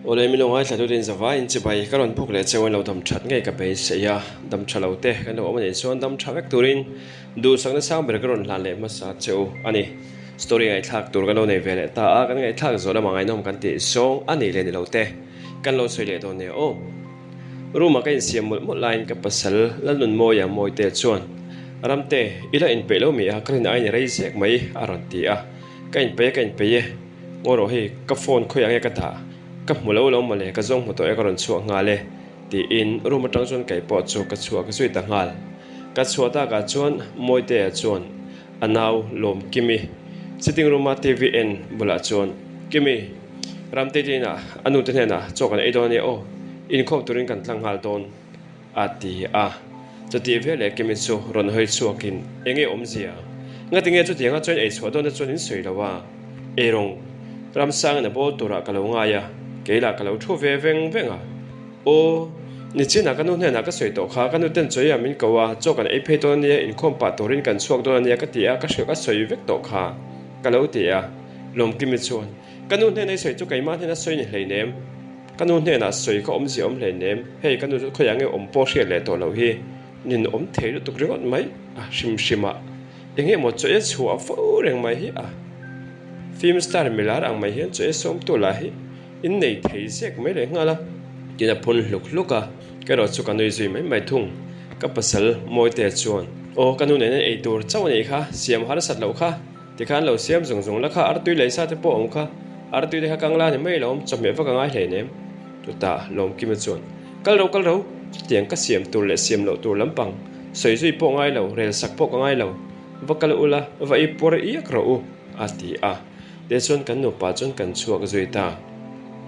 Awle min lo ngaithla tute in zavai in chibai ka rawn buk leh cheu in lo dam that ngei ka beisei a, dam tha lo te kan lo awm a nih chuan dam tha vek turin duhsakna sang ber ka rawn hlan leh hmasa cheu a ni. Story ngaihthlak tur kan lo nei ve leh ta a, kan ngaihthlak zawh lamah ngaihnawm kan tih zawng a nih leh ni lo te kan lo sawi leh dawn nia aw. Room ah ka insiam mawlh mawlh laiin ka pasal Lalnunmawia Mawite chuan, Ramte, i la inpeih lo mi a, ka rin aiin i rei zek mai a rawn ti a, ka inpeih e ka inpeih e. Ngaw rawh hei, ka phone khawiah nge ka dah? Ka hmu lo lo mawle, ka zawng hmu tawh e ka rawn chhuak nghal e, tiin room atang chuan kei pawh chu ka chhuak zui ta nghal. Ka chhuah takah chuan Mawitea chuan a nau lawm Kimi sitting room a TV en bulah chuan, Kimi, Ramtei te inah a nu te hnenah chaw kan ei dawn a nia aw, inkhawm turin kan tlang nghal dawn. A ti a. Chutih veleh Kimi chu rawn hawi chhuakin, Enge awmzia? Ngatinge chutianga chuan ei chhuah dawnna chuan in sawi lo a? Ei rawng, Ramsangin a bawl turah ka lo ngai a, kei lah ka lo thu ve veng veng a. Aw, nichinah ka nu hnenah ka sawi tawh kha, ka nu ten chawiah min ko a, chaw kan ei phei dawn ania, inkhawm pah turin kan chhuak dawn ania ka ti a, ka hrilh ka sawi vek tawh kha, ka lo ti a. Lawmkimi chuan, Ka nu hnena i sawi chu keimah hnena sawi ni hleinem. Ka nu hnenah sawi ka awmzia awm hleinem, hei ka nu chu khawiah nge awm pawh hriat leh tawh loh hi, nin awm thei lutuk ringawt mai a hrim hrim a, eng nge maw chaw e chhuah fo reng mai hi a, film star milar ang mai hian chaw e sawmtu lah hi in nei thei zek mai leh nghal a. Tin a phun hluk hluk a, ka erawh chu ka nui zui mai mai thung, ka pasal Mawitea chuan, Aw ka nu nena ei tur chauh a nih kha, siam harsat loh kha. Tikhan lo siam zung zung la kha artui lei sa te pawh awm kha, artui te kha kang la ni mai lo awm, chawhmeh vak a ngai hlei nem. Chutah Lawmkima chuan, Kal ro kal ro, chutiang ka siam tur leh siam loh tur lampang, sawi zui pawh ngai lo, rel sak pawh ka ngai lo, va kal ula, va ei puar iak rawh u, a ti a. Tichuan kan nupa chuan kan chhuak zui ta.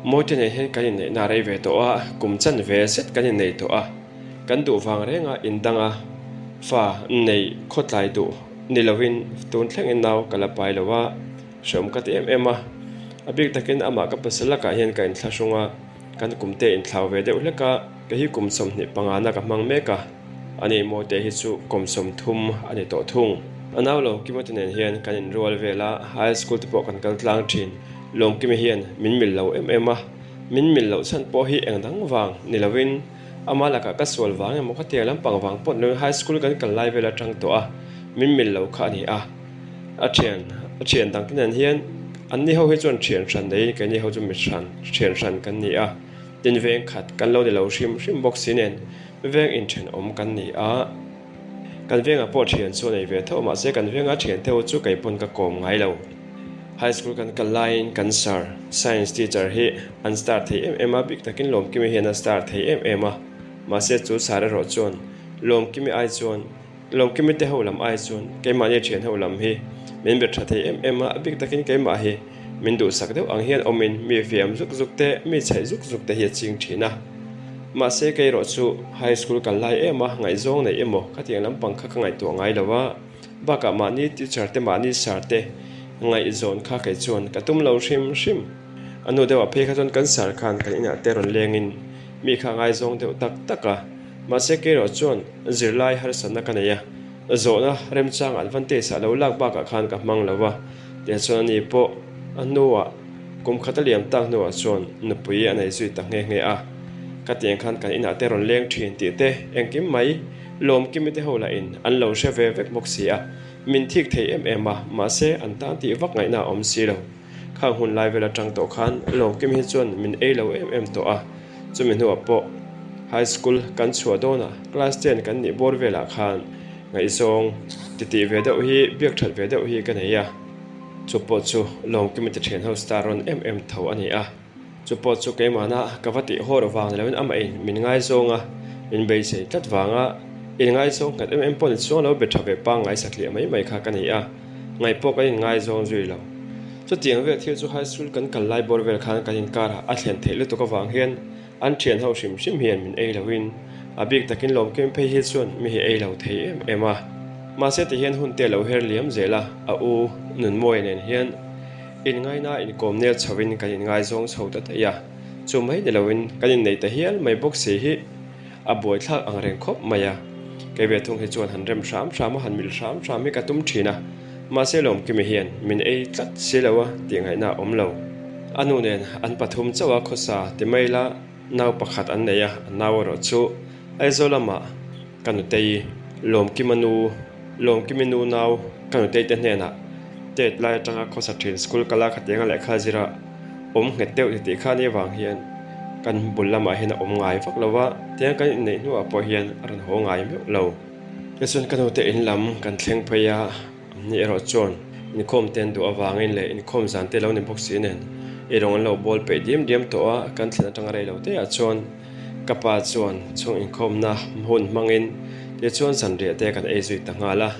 Mawite nen hian kan inneihna a rei ve tawh a, kum chan ve zet kan innei tawh a, kan duh vang renga indanga fa neih khawtlai duh ni lovin tun thlengin nau ka la pai lo a, hreawm ka ti em em a. A bik takin amah ka pasal lakah hian ka inthlahrung a, kan kumte inthlau ve deuh hlek a, kei hi kum 25 na ka hmang mek a, ani Mawite hi chu kum 30 a ni tawh thung. A nau lo Kimate nen hian kan inrual vel a, high school te pawh kan kal tlang thin. Lawmkimi hian min mil lo em em a, min mil loh chhan pawh hi eng dang vang ni lovin Ama lakah ka sual vang emaw ka tiang lampang vang pawh ni high school kan kal lai vel atang tawh a, min mil lo kha a ni a. A thian, a thian dang te nen hian an ni ho hi chuan thian hran neiin keini ho chu mi hran, thian hran kan ni a. Tin veng khat kan lo ni lo hrim hrim bawk si nen veng inthenawm kan ni a. Kan vengah pawh thian chu a nei ve tho mahse kan venga thian te ho chu kei pawn ka kawm ngai lo. High school kan kal laiin kan sir, science teacher hi an star thei em em a, bik takin Lawmkimi hian a star thei em em a, mahse chu sir erawh chuan Lawmkimi ai chuan Lawmkimi te ho lam ai chuan keimahni thian ho lam hi min be tha thei em em a, a bik takin keimah hi min duhsak deuh ang hian awmin mi fiam zuk zuk te, mi chhaih zuk zuk te hi a ching thin a. Mahse kei erawh chu high school kal lai em a, ngaihzawng nei emaw khatiang lampang kha ka ngaihtuah ngai lo a. Bakah mahni teacher te mahni sir te ngaihzawn kha kei chuan ka tum lo hrim hrim. A nu deuhah phei kha chuan kan sir khan kan inah te rawn lengin mi kha ngaizawng deuh tak tak a. Mahse kei erawh chuan zirlai harsatna ka nei a, zawhna remchang advantage ah lo lak bakah khan ka hmang lo a. Tichuan ani pawh a hnuah kum khat a liam tak hnuah chuan nupui a nei zui ta nghe nghe a. Ka tiang khan kan inah te rawn leng thin tih te engkim mai Lawmkimi te ho lahin an lo hre ve vek bawk si a, min thik thei em em a, mahse an tan tih vak ngaihna a awm si lo. Khang hun lai vel atang tawh khan Lawmkimi hi chuan min ei lo em em tawh a, chumi hnuah pawh High School kan chhuah dawnah class ten kan nih bawr velah khan ngaihzawng titih ve deuh hi biak that ve deuh hi ka nei a, chu pawh chu Lawmkimi te thian ho star rawn em em tho a ni a. Chu pawh chu keimahna ka va tih hawr vang ni loin amah in min ngaizawng a, min beisei tlat vanga inngaizawng nghet em em pawh ni chuang lo be tha ve pangngai satliah mai mai kha ka ni a, ngaih pawh kan inngaizawng zui lo. Chutiang vel thil chu high school kan kal lai bawr vel khan kan inkarah a thlen theih lutuk avang hian an thian ho hrim hrim hian min ei loin a bik takin lawmkim phei hi chuan mi hi ei lo thei em em a. Mahse tihian hun te lo her liam zel a, a u Nunmawia nen hian Inngaina inkawm nel chhoin kan inngaizawng chho ta daih a, chu mai ni loin kan innei ta hial mai bawk si hi a buaithlak ang reng khawp mai a. Kei ve thung hi chuan han rem hram hram a, han mil hram hram hi ka tum thin a, mahse Lawmkimi hian min ei tlat si lo a tih ngaihna a awm lo. A nu nen an pathum chauh a khawsa ti mai la, nau pakhat an nei a, a nau erawh chu Aizawl lamah ka nutei Lawmkima nu, Lawmkimi nu nau ka nutei te hnenah tet lai atanga khawsa thin school kala khatianga lehkha zira awm nghet deuh ti tih kha ni avang hian kan bul lamah hian a awm ngai vak lo va, tiang kan inneih hnuah pawh hian a rawn haw ngai meuh lo. Tichuan ka nute in lam kan thleng phei a. Ni erawh chuan inkhawm te an duh avangin leh inkhawm zan te lo ni bawk si nen ei rawng an lo bawl peih diam diam tawh a, kan thlen atanga rei lo te ah chuan ka pa chuan chhung inkhawmna hun hmangin tichuan zanriah te kan ei zui ta nghal a,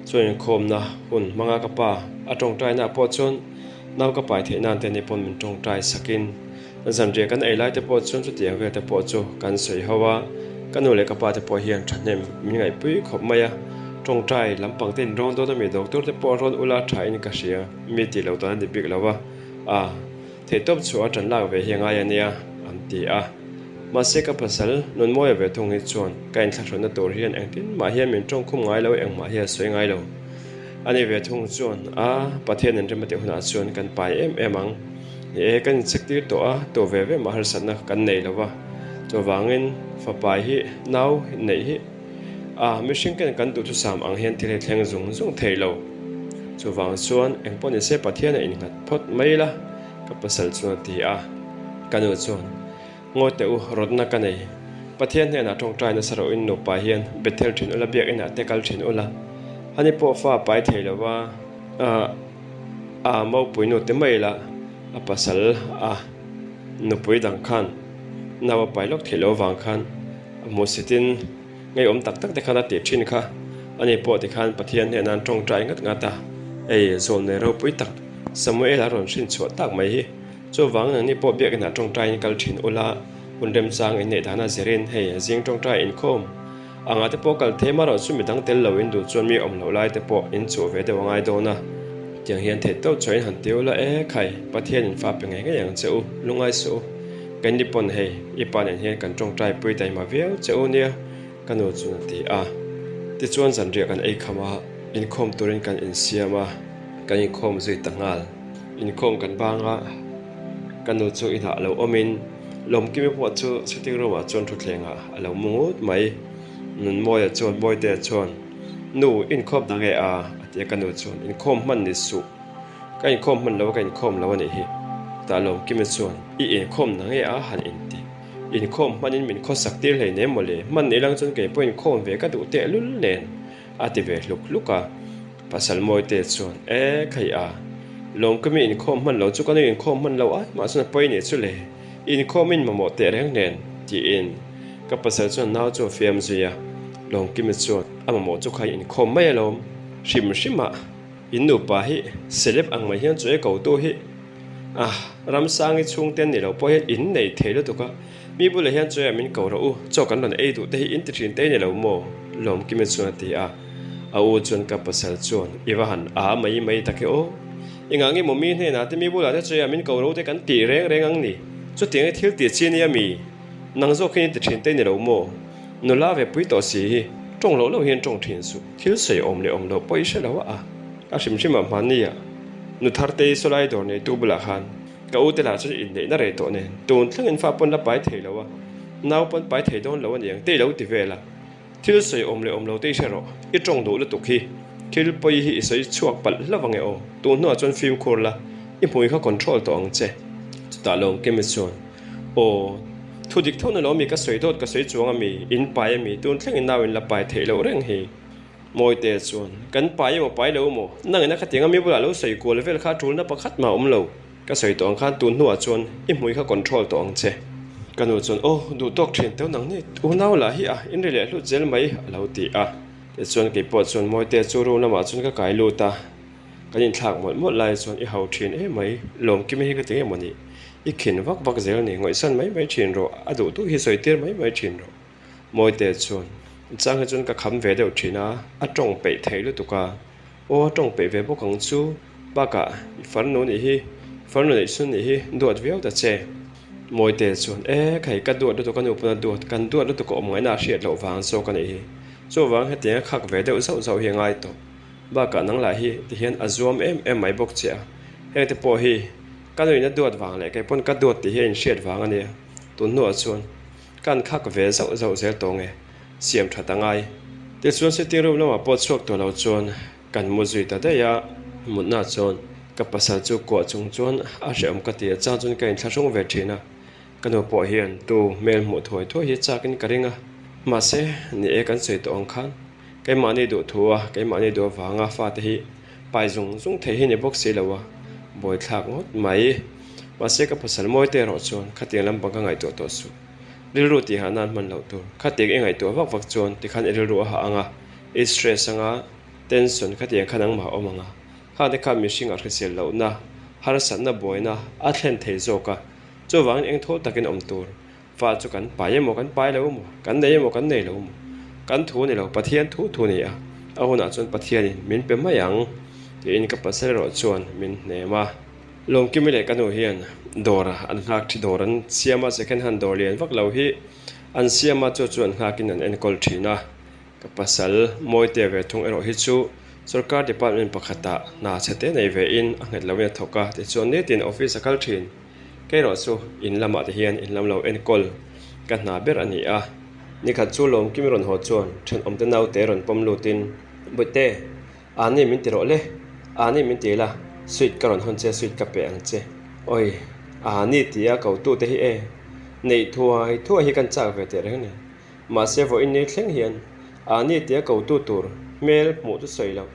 chuan inkhawmna hun hmanga ka pa a tawngtaina ah pawh chuan nau ka pai theih nan te ni pawn min tawngtai sakin Zanriah kan ei lai te pawh chuan chutiang vel te pawh chu kan sawi ho a, ka nu leh ka pa te pawh hian thahnem min ngaihpui khawp mai a, tawngtai lampang te in rawn dawn a mi doctor te pawh rawn ula tha in ka hria, mi tih lo dan a ni bik lo a, a theihtawp chhuah a tan lak ve hi a ngai a nia an ti a. Mahse ka pasal Nunmawia ve thung hi chuan ka inthlahrunna tur hian engtin mah hian min tawngkhum ngai lo engmah hi a sawi ngai lo. A ni ve thung chuan a Pathian in rem a tih hunah chuan kan pai em em ang. Ni e, kan inchek tir tawh a, tawh ve ve mah harsatna kan nei lo va. Chuvangin fapa hi nau neih hi a mihring ken kan duhthusam ang hian thil hi thleng zung zung thei lo. Chuvang chuan engpawh ni se Pathian a innghat phawt mai la, ka pasal chuan a ti a. Ka nu chuan, Ngawi teh u, rawtna ka nei. Pathian hnenah tawngtai nasa rawh in nupa hian Bethel thin ula, biakinah te kal thin ula. Ani pawh fa pai thei lo va. A mopui nu te mai la a pasal a nupui dang khan nau a pai lawk theih loh avang khan a hmuhsitin ngeiawm tak tak te khan a tih thin kha ani pawh tikhan Pathian hnenah an tawngtai ngat ngat a, hei zawlnei ropui tak Samuel a rawn hrin chhuah tak mai hi chuvang nangni pawh biakinah tawngtaiin kal thin ula hun remchang inneih dana zirin hei zing tawngtai inkhawm Anga te pawh kal thei marawh chu midang tel lo in duh chuan mi awm loh lai te pawh in chuh ve deuh a ngai dawn a. Tiang hian theih tawp chuan in han ti ula e khai, Pathian in fa pe ngei ngei ang che u, lungai suh u. Keini pawn hei, i pa nen hian kan tawngtai pui taima viau che u nia, ka nu chuan a ti a. Tichuan zanriah kan ei kham a, inkhawm turin kan insiam a, kan inkhawm zui ta nghal. Inkhawm kan bang a, ka nu chu inah a lo awmin Lawmkimi pawh chu sitting room ah chuan thutthleng ah a lo mu ngut mai. Nunmawia chuan Bawitea chuan, Nu, inkhawm dang e a? a ti a, ka nu chuan, Inkhawm hman ni suh. Ka inkhawm hman lo a, ka inkhawm lo a nih hi. Tah Lawmkimi chuan, I inkhawm dang e a? han inti. Inkhawm hmanin min khawsak tir hlei nem mawle, hman ni lang chuan kei pawh inkhawm ve ka duh tehlul nen, a ti ve hluk hluk a. Pasal Mawite chuan, E, khai a, Lawmkimi inkhawm hman lo chu ka nu inkhawm hman lo ai mah chuan a pawi nih chu le, inkhawm in mamawh teh reng nen, tiin ka pasal chuan nau chu a fiam zui a. Lawmkimi chuan, A mamawh chu khai inkhawm mai alawm, hrim hrim ah in nupa hi celeb ang mai hian chu e ko tu hi a, Ramsangi chhungte an nih loh pawh hian in nei thei lutuk a, Mi bulah hian chawi ah min ko rawh u, chaw kan rawn ei duh te hi in ti thin te ni lo maw? Lawmkimi chuan a ti a. A u chuan ka pasal chuan i va han a mai mai tak e aw. Engah nge maw mi hnenah te mi bulah te chawi ah min ko rawh te kan tih reng reng ang ni? Chutiang i thil tih chi nia mi? Nang zawk hian i ti thin te ni lo maw? Nula ve pui tawh si hi tawng loh loh hian tawng thin suh, thil sawi awm leh awm loh pawh i hre lo a. A hrim hrim ah hmanni ah Nutharte i sawlai dawr neitu bulah khan Ka u te lah chuan inneihna rei tawh nen tun thlengin fa pawn la pai thei lo a, nau pawn pai thei dawn lo a niang te i lo ti vel a. Thil sawi awm leh awm lo te i hre rawh, i tawng duh lutuk hi thil pawi hi i sawi chhuak palh hlauh ange aw, tun hnuah chuan fimkhur la, i hmui kha control tawh ang che. Chutah Lawmkimi chuan, Aw, thu dik tho na lo mi ka sawi dawt ka sawi chuang a mi, in pai a mi, tun thlengin nau in la pai theih loh reng hi. Mawite chuan, Kan pai emaw pai lo emaw, nangin a khatiang a mi bulah lo sawi kual vel kha tulna pakhat mah a awm lo. Ka sawi tawh ang khan tun hnuah chuan i hmui kha control tawh ang che. Ka nu chuan, Aw, duh tawk thin teuh nang ni, unau lah hi a, in ri leh hlut zel mai, a lo ti a. Tichuan keipawh chuan Mawite chu room lamah chuan ka kai lut a, kan inthlak mawlh mawlh lai chuan i hau thin em mai, Lawmkimi hi ka ti nge maw ni, i khin vak vak zel ni, ngawihsan mai mai thin rawh, a duh duh hi sawi tir mai mai thin rawh. Mawite chuan, Chang hi chuan ka kham ve deuh thin a, a tawng peih thei lutuk a. Aw a tawng peih ve bawk ang chu, bakah i farnu nih hi, farnu neih chhun nih hi duat viau ta che. Mawite chuan, E khai, ka duat lutuk a nu pawn a duat, kan duat lutuk a awm ngaihna a hriat loh vang zawk a nih hi. Chuvang hetiang a khak ve deuh zauh zauh hi a ngai tawh. Bakah nang lah hi tihian a zuam em em mai bawk che a, hengte pawh hi. Ka nuin a duat vang leh kei pawn ka duat tih hi a inhriat vang a nia. Tun hnuah chuan ka an khak ve zauh zauh zel tawh nge siam that a ngai. Tichuan sitting room lamah pawh chhuak tawh lo chuan kan mu zui ta daih a. Mutna chuan ka pasal chu kuah chung chuan a hrehawm ka ti a, chang chuan ka inthlahrung ve thin a. Ka nu pawh hian tu hmel hmuh thuai thuai hi chakin ka ring a, mahse ni e kan sawi tawh ang khan keimahni duh thu a, keimahni duh avanga fate hi pai zung zung thei hi ni bawk si lo a, buaithlak ngawt mai. Mahse ka pasal mawi te erawh chuan khatiang lampang ka ngaihtuah tawh suh. Rilru tihah nan hman loh tur. Khatiang i ngaihtuah vak vak chuan tikhan i rilru a hah ang a, i stress ang a, tension khatiang kha nangmah a awm ang a. Khate khan mihring a hrisel lohna, harsatna buaina a thlen thei zawk a. Chuvangin eng thaw takin awm tur fa chu kan pai emaw kan pai lo emaw, kan nei emaw kan nei lo emaw, kan thu ni lo Pathian thu thu ni a, a hunah chuan Pathianin min pe mai ang tiin ka pasal erawh chuan min hnem a. Lawmkimi leh ka nu hian dawr an nghak thi dawr an siam a, second hand dawr lian vak lo hi an siam a, chu chu an nghakin an enkawl thin a. Ka pasal Mawitea ve thung erawh hi chu sorkar department pakhatah hna chhe te nei ve in a nghet loin a thawk a, tichuan nitin office a kal thin. Kei erawh chu in lamah te hian in lam lo enkawl ka hna ber a ni a. Nikhat chu Lawmkimi rawn haw chuan thenawmte naute rawn pawm lutin, Bawihte, Ani min ti rawh le, Ani min ti la, sweet ka rawn hawn che, sweet ka pe ang che. Awi, Ani tia kotute hi e, neih thuai thuai hi kan chak ve teh reng nen. Mahse vawiin ni thleng hian Ani tia kotu tur hmel hmuh chu sawi loh,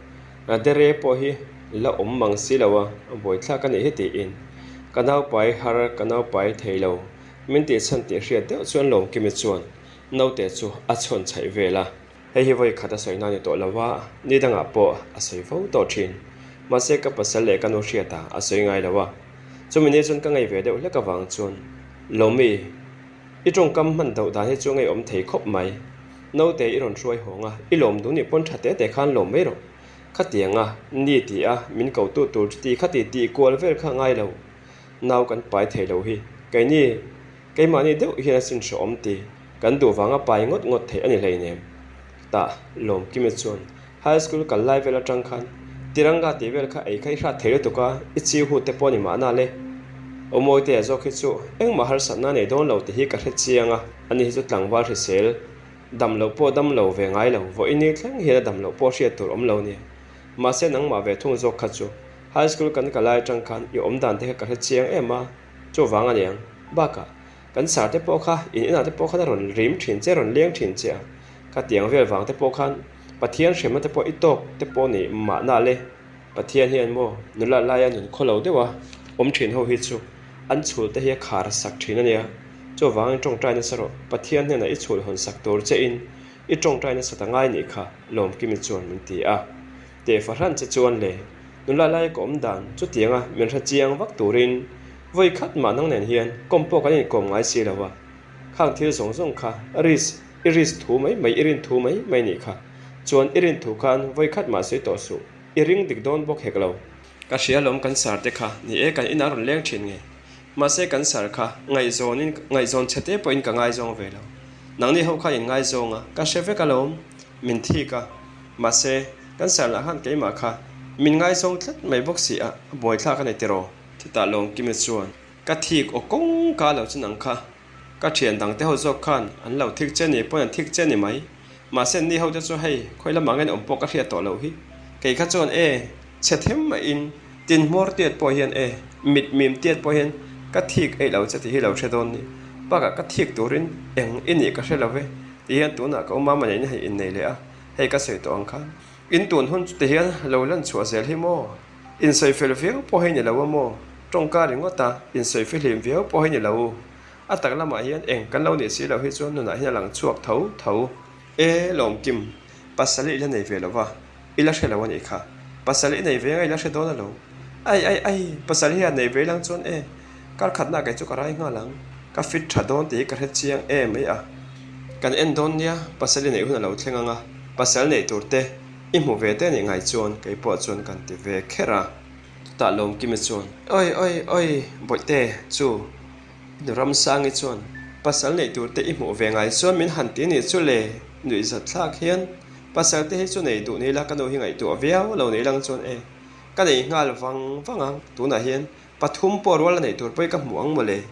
Dere pawh hi la awm mang si lo a, buaithlak a nih hi tiin ka naupai har ka naupai thei lo min tih chhan tih hriat deuh chuan Lawmkimi chuan naute chu a chhawn chhaih vel a. Hei hi vawi khat a sawi na ni tawh lo a, ni dangah pawh a sawi fo tawh thin. Mahse ka pasal leh ka nu hriatah a sawi ngai lo a, chumi ni chuan ka ngei ve deuh hlek avang chuan Lawmi, I tawngkam hman doh dan hi chu ngeiawm thei khawp mai. Naute i rawn hruai hawng a, i lawm duh nih pawn tha te te khan lawm mai rawh. Khatiang a, ni ti a, min ko tu tur chuti khati tih kual vel kha ngai lo. Nau kan pai thei lo hi. Keini, keimahni deuh hian a sin hrehawm ti. Kan duh vanga pai ngawt ngawt theih a ni hleinem. Tah, Lawmkimi chuan High school kal lai vel atang khan Tiranga tih vel kha ei kha i hrat thei lutuk a, i chiu hut te pawh a ni mahna le. Aw Mawitea zawk hi chu engmah harsatna nei dawn lo tih hi ka hre chiang a, ani hi chu tlangval hrisel dam loh pawh dam lo ve ngai lo, vawiin ni thleng hian a dam loh pawh hriat tur awm lo nia. Mahse nangmah ve thung zawk kha chu high school kan kal lai atang khan i awm dan te kha ka hre chiang em a, chuvang a niang. Bakah kan sar te pawh kha in inah te pawh khan a rawn rim thin che, a rawn leng thin che a, khatiang vel vang te pawh khan Pathian hremna te pawh i tawk te pawh nih mahna le. Pathian hian maw nula laia nun khaw lo deuha awm thin ho hi chu an chhul te hi a khar sak thin a nia. Chuvangin tawngtai nasa rawh. Pathian hnenah i chhul hawn sak tur che in i tawngtai nasa ta ngai nih kha Lawmkimi chuan min ti a. Teh fahran che chuan le nula laia ka awm dan chutianga min hre chiang vak turin vawi khat mah nang nen hian kawm pawh kan inkawm ngai si lo a. Khang thil zawng zawng kha risk I risk thu mai mai, i rin thu mai mai nih kha. Chuan i rin thu khan vawi khat mah sawi tawh suh. I ring dik dawn bawk hek lo. Ka hria lawm kan sar te kha ni e kan inah rawn leng thin nge. Mahse kan sar kha ngaihzawnin ngaihzawn chhe te pawhin ka ngaizawng ve lo. Nangni ho khan in ngaizawng a, ka hre vek alawm. Min thik a. Mahse kan sar lah khan keimah kha min ngaizawng tlat mai bawk si a, a buaithlak a ni tiraw. Chutah Lawmkimi chuan ka thik aw kawngka lo chu nang kha. Ka thian dang te ho zawk khan an lo thik che ni pawn an thik che ni mai. Mahse ni ho te chu hei khawi lamah ngen awm pawh ka hriat tawh loh hi. Kei kha chuan e, chhe them maiin tin hmawr tiat pawh hian e, mit mim tiat pawh hian ka thik eih lo che tih hi lo hre dawn ni. Bakah ka thik turin eng i nih ka hre lo ve ti hian tunah ka awm a mahni hei innei leh a, hei ka sawi tawh ang khan. In tun hun chu ti hian lo lan chhuah zel hi maw? Insawi fel viau pawh hi ni lo a maw? Tawngka ringawt a, insawi fihlim viau pawh hi ni lo. A tak lamah hian eng kan lo nih si loh hi chuan nunah hian a lang chhuak tho tho. E Lawmkim, pasal i la nei ve lo va, i la hre lo a nih kha. Pasal i nei ve anga i la hre dawn alo. Ai ai ai, pasal hi a nei ve lang chuan e, kar khatna kei chu ka rai nghal ang, ka fit tha dawn tih hi ka hre chiang em mai a. Kan en dawn nia, pasal i neih hun a lo thleng ang a, pasal neih tur te i hmu ve te a nih ngai chuan kei pawh chuan kan ti ve kher a. Chutah Lawmkimi chuan, Oi oi oi, Bawihte, chu. Nu Ramsangi chuan, Pasal neih tur te i hmuh ve ngai chuan min han ti nih chu le, nuih zat thlak hian pasal te hi chu nei duh ni la ka nu hi ngaihtuah viau lo nei lang chuan e, ka nei nghal vang vang ang, tunah hian Pathum pawh rual a neih tur pawi ka hmu ang mawle.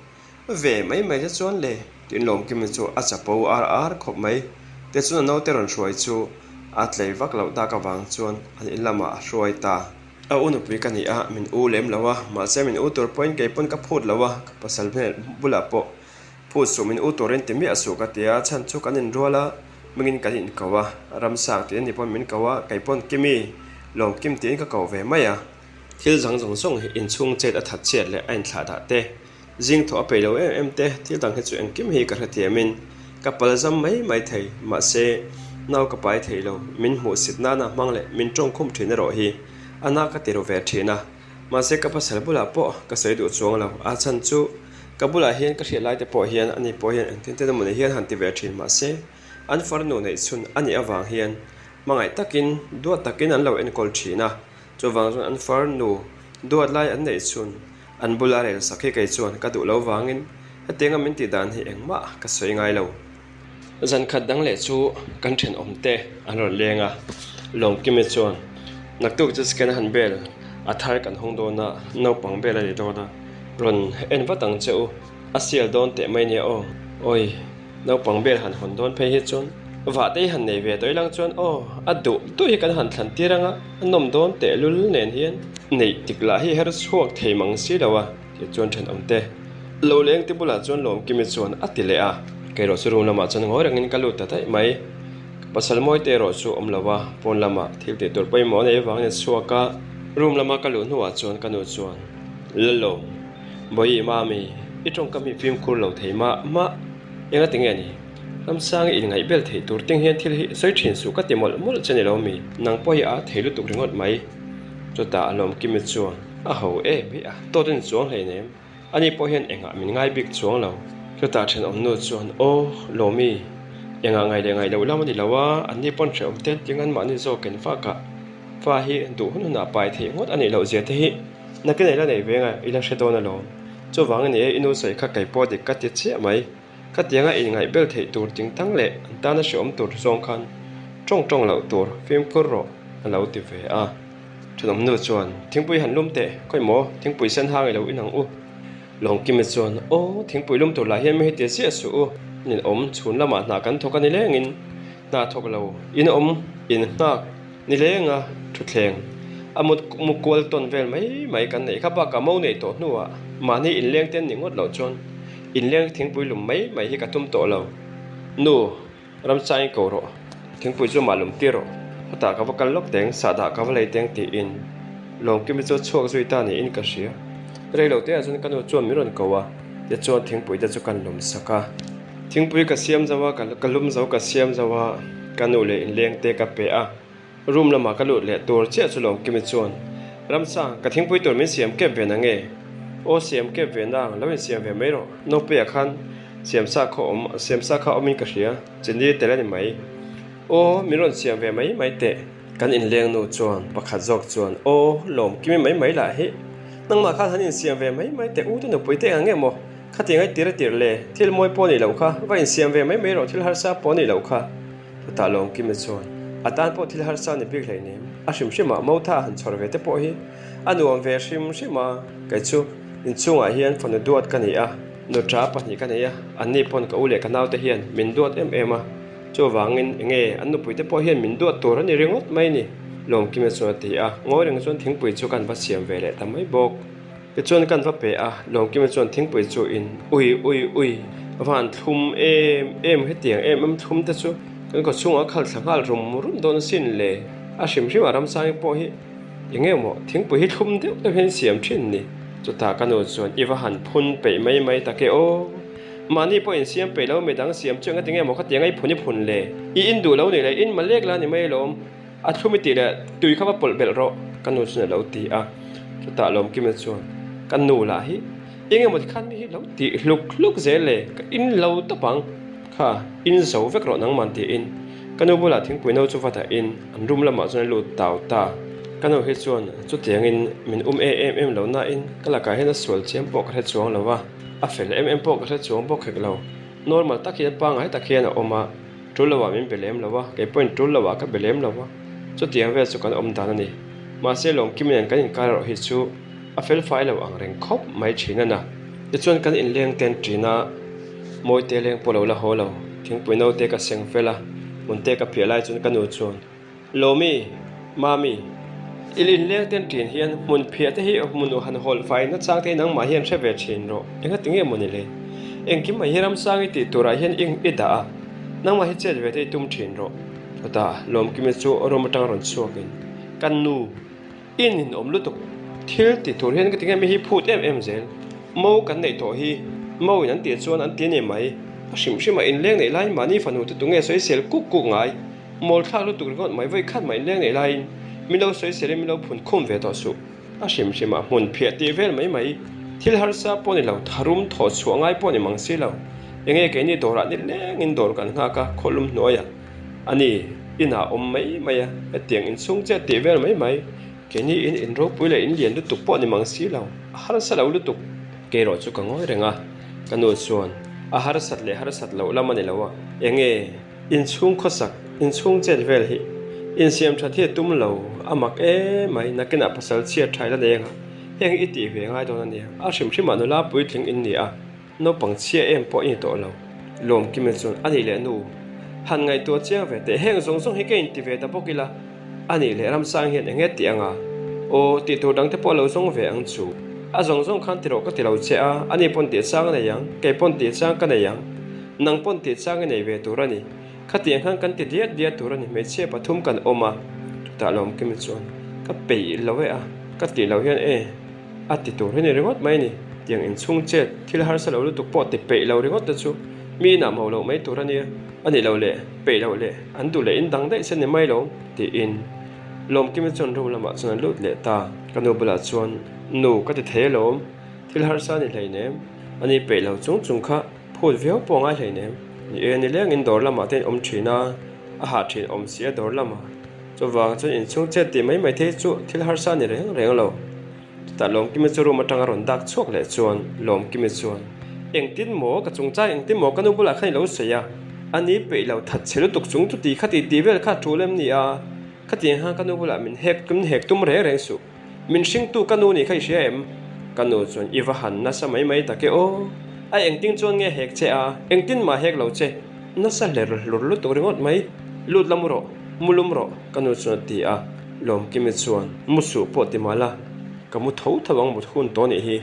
Ve mai mai te chuan le. Tin Lawmkimi chu a chapo ar ar khawp mai. Tichuan a naute rawn hruai chu a tlei vak loh tak avang chuan an in lamah a hruai ta. A u nupui ka ni a, min u lem lo a, mahse min u tur pawhin kei pawn ka phut lo a, ka pasal hmel bulah pawh phut suh min u turin ti miah suh ka ti a, chhan chu kan inrual a, hmingin kan inko a, Ramsang tiin ni pawn min ko a, kei pawn Kimi, Lawmkim tiin ka ko ve mai a. Thil dang zawng zawng hi inchhung chet a that chhiat leh a inthlah dah te, zing thawh a peih lo em em te, thil dang hi chu engkim hi ka hrethiamin ka pal zam mai mai thei. Mahse, nau ka pai thei lo, min hmuh sit nana hmang leh min tawngkhum thin erawh hi a na ka ti ru ve thin a. Mahse, ka pasal bulah pawh ka sawi duh chuang lo, a chhan chu ka bulah hian ka hriat lai te pawh hian ani pawh hian engtin ten emawni hian han ti ve thin mahse, an farnu neih chhun a nih avang hian hmangaih takin duat takin an lo enkawl thin a. Chuvang chuan an farnu duat lai an neih chhun an bula rel sak hi kei chuan ka duh lo vangin hetianga min tih dan hi engmah ka sawi ngai lo. Zan khat dang leh chu kan thenawm te an rawn leng a, Lawmkimi chuan naktuk chu scan han bel a thar kan hawng dawn a, naupang bel a ni dawn a, rawn en vat ang che u, a sial dawn teh mai nia aw, awi. Naupang bel han hawn dawn phei hi chuan vah te hi han nei ve tawh ilang chuan aw a duh duh hi kan han thlan tir anga a nawm dawn tehlul nen hian neih tik lah hi her chhuak thei mang si lo a tih chuan thenawm te lo leng te bulah chuan Lawmkimi chuan a ti leh a. Kei erawh chu room lamah chuan ngawi rengin ka lut ta daih mai. Ka pasal mawi te erawh chu awm lo a, pawn lamah thil tih tur pawimawh a nei avangin a chhuak a, room lama ka luh hnuah chuan ka nu chuan Lalawm. Bawihi mami, i tawngkam hi fimkhur lo thei mah mah. Enga tinge ni? Ramsang i inngaih bel theih tur ting hian thil hi sawi thin suh ka ti mawlh mawlh che ni lo mi? Nang pawh hi a thei lutuk ringawt mai. Chutah a lawmkimi chuan a ho em hi a tawt a ni chuang hleinem. Ani pawh hian engah min ngai bik chuang lo. Chutah thenawmnu chuan aw Lawmi, engah ngaih leh ngaih loh lam a ni lo a, anni pawn hrehawm te ting anmahni zawkin fakah fa hi duh hun hunah pai theih ngawt a nih loh zia te hi Nakin ila nei veng a, ila hre dawn alawm. Chuvang a ni e, i nu sawi kha kei pawh dik ka ti chiah mai. Khatianga inngaih bel theih tur ting tang leh an tana hreawm tur zawng khan tawng tawng loh tur fimkhur rawh a lo ti ve a. Thenawm nu chuan, Thingpui han lum teh, khawi maw, thingpui sen hang i lo in ang u. Lawngkimi chuan, Aw, thingpui lum tur lah hian mi heti ziah suh u, in awm chhun lamah hna kan thawk a ni lengin hna thawk lo in awm in nghak. Ni lenga thutthleng a mut mu kual tawn vel mai mai kan neih kha bakah mo neih tawh hnuah mahni inleng te an nih ngawt loh chuan inleng thingpui lum mai mai hi ka tum tawh lo. Nu, ramchangin ko rawh, thingpui chu mah lum tir rawh, hutah ka va kal lawk teng, sahdah ka va lei teng tiin Lawmkimi chu a chhuak zui ta niin ka hria. Rei lo teah chuan ka nu chuan min rawn ko a, tichuan thingpui te chu kan lum sak a. Thingpui ka siam zo a, ka lum zo ka siam zo a, ka nu leh inleng te ka pe a, room lamah ka lut leh tur chiah chu Lawmkimi chuan, Ramsa, ka thingpui tur min siam kep ve na nge? Aw siam kep ve na, lo insiam ve mai rawh, Nopuia khan siamsa kha awm, siamsa kha awmin ka hria, chini tel a ni mai. Aw, min rawn siam ve mai mai teh. Kan inleng nu chuan pakhat zawk chuan, Aw, Lawmkimi mai mai lah hi, nangmah khan han insiam ve mai mai teh, u te nupui te ang nge maw? Khati ngai tir a tirh le, thil mawi pawh nih loh kha, va insiam ve mai mai rawh, thil harsa pawh nih loh kha. Chutah Lawmkimi chuan, A tan pawh thil harsa ni bik hleinem, a hrim hrimah Motha han chhawr ve te pawh hi a nuam ve hrim hrim a, kei chu inchhungah hian fanu duat ka ni a, nuṭa pahnih ka nei a, anni pawn ka u leh ka naute hian min duat em em a, chuvangin enge an nupui te pawh hian min duat tur a ni ringawt mai ni, Lawmkimi chuan a ti a, ngawi reng chuan thingpui chu kan va siam ve leh ta mai bawk. Tichuan kan va pe a, Lawmkima chuan thingpui chu in ui ui ui van thlum em em hetiang em em thlum te chu kan khaw chhungah a khal thla nghal rum rum dawn asin le. A hrim hrim a Ramsangi pawh hi eng emaw thingpui hi thlum deuh deuh hian siam thin ni. Chutah ka nu chuan i va han phun peih mai mai tak e aw. Mahni pawh insiam peih lo midang siam chu engati nge maw khatiang a i phun i phun le. I in duh lo nih leh in malek la ni mai alawm. A thlum i tih leh tui kha va pawlh belh rawh, ka nu chuan a lo ti a. Chutah Lawmkima chuan, Ka nu lah hi eng emaw tikhan mi hi lo tih hluk hluk zel le, ka in lo tawp ang, kha in zo vek rawh nangman tiin ka nu bulah thingpui no chu va dahin an room lamah chuan a lut tau ta. Ka nu hi chuan chutiangin min um e em em lo nain ka lakah hian a sual chiam pawh ka hre chuang lo a, a fel em em pawh ka hre chuang bawk hek lo. Normal tak hian pangngai tak hian a awm a. Tul loah min be lem lo a, kei pawhin tul loah ka be lem lo a, chutiang vel chu kan awm dan a ni. Mahse Lawmkimi nen kan inkar erawh hi chu. A fel fai lo ang reng khawp mai thin a na. Tichuan kan inleng ten ṭin a, Mawite leng pawh lo la haw lo, thingpui naute ka seng fel a, hmun te ka phiah lai chuan ka nu chuan, Lawmi, Mami, i inleng ten ṭin hian hmun phiah te hi hmun u han hawlh fai nachang te hi nangmah hian hre ve ṭhin rawh, engati nge maw ni le? Engkim mai hi ramsang i tih turah hian ing i dah a, nangmah hi chet ve te i tum ṭhin rawh. Chutah Lawmkimi chu room aṭang rawn chhuakin, Ka nu, I ninawm lutuk. Thil ti tur hian ka ti nge mi hi phut em em zel. Mo kan neih tawh hi. Mo in an tih chuan an ti a ni mai. A hrim hrim a inleng neih laiin mahni fanu te tunge sawisel kuk kuk ngai. Mawl thlak lutuk ringawt mai vawi khat mah inleng neih laiin min lo sawisel in min lo phun khum ve tawh suh. A hrim hrim a hmun phiah tih vel mai mai. Thil harsa pawh ni lo, tharum thawh chhuah ngai pawh ni mang si lo. Enge keini dawrah nilengin dawr kan nghak a, khawlum hnuaiah. A ni, inah awm mai mai a, hetiang inchhung che tih vel mai mai. Keini in in ropui leh in lian lutuk pawh ni mang si lo, a harsa lo lutuk. Kei erawh chu ka ngawi reng a, ka nu chuan a harsat leh harsat loh lam a ni lo a, enge inchhung khawsak, inchhung chet vel hi insiam that hi a tum lo, a mak em mai, nakinah pasal chhiat tha ila nei anga heng i tih ve ngai dawn a nia, a hrim hrimah nula puitling in ni a. Naupang chhia em pawh i ni tawh lo. Lawmkima chuan a nih leh nu, han ngaihtuah chiang ve teh, heng zawng zawng hi ka inti ve ta bawk ila, a nih leh Ramsang hian eng nge tih anga? Aw, tih tur dangte pawh lo zawng ve ang chu. A zawng zawng khan ti rawh ka ti lo che a, ani pawn tih chang a nei ang, kei pawn tih chang ka nei ang, nang pawn tih chang i nei ve tur a ni. Khatiang khan kan ti diat diat tur a ni, hmeichhia pathum kan awm a. Chutah Lawmkima chuan, Ka peih lo e a, ka tih loh hian e. A ti tur hi ni ringawt mai ni. Tiang inchhung chet thil harsa lo lutuk pawh ti peih lo ringawt te chu mi inah mo loh mai tur a nia. A nih loh leh peih loh leh an duh leh in dang daih sen ni mai lo tiin Lawmkimi chuan room lamah chuan a lut leh ta. Ka nu bulah chuan Nu ka ti thei alawm, thil harsa a ni hleinem, a ni peih lo chung chung kha phut viau pawh a ngai hleinem. Ni e, nilengin dawr lamah te in awm thin a, a hah thin awm si a dawr lamah. Chuvang chuan inchhung chet tih mai mai thei chu thil harsa a ni reng reng lo. Chutah Lawmkimi chu room atanga rawn dak chhuak leh chuan Lawmkimi chuan, Engtin maw ka chungchang engtin maw ka nu bulah khan i lo sawi a, a ni peih lo that chhe lutuk chung chuti khati tih vel kha a tul em ni a, khatiang khan ka nu bulah min hek min hek tum reng reng suh. Min hringtu ka nu nih kha i hria em? Ka nu chuan i va han nasa mai mai tak e aw. A engtin chuan nge hek che a, engtin mah hek lo che. Nasa hler hlur lutuk ringawt mai. Lut la mu rawh, mu lum rawh, ka nu chuan a ti a. Lawmkimi chuan, Mu suh pawh ti mah la, ka mu tho tho ang mut hun tawh nih hi.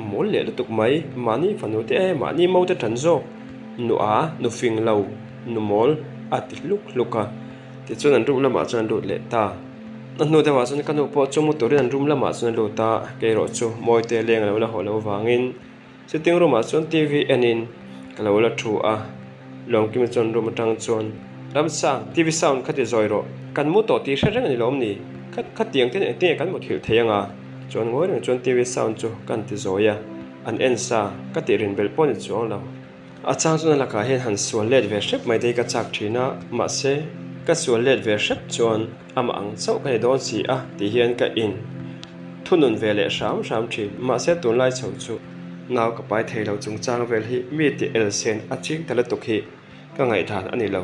Mawl leh lutuk mai, mahni fanu te e, mahni mo te tan zawk. Nu a, nu fing lo, nu mawl, a ti hluk hluk a. Tichuan an room lamah chuan an lut leh ta. A hnu deuhah chuan ka nu pawh chu mu turin an room lamah chuan a lut a, kei erawh chu Mawite leng a lo la haw loh avangin sitting room ah chuan TV enin ka lo la thu a. Lawmkimi chuan room atang chuan, Ramsang, TV sound kha ti zawi rawh, kan mu tawh tih hre reng a ni lawm ni? Kha khatiang ten engtin nge kan muthilh thei anga? Chuan ngawi reng chuan TV sound chu kan ti zawi a, an en sa ka tih rin belh pawh a ni chuang lo. A chang chuan a lakah hian han sual let ve hrep mai te hi ka chak thin a, mahse ka sual let ve hrep chuan amah ang chauh ka ni dawn si a tih hian ka in thunun ve leh hram hram thin. Mahse tunlai chho chu nau ka pai thei lo chungchang vel hi mi tih elsen a ching ta lutuk hi ka ngaihdan a ni lo.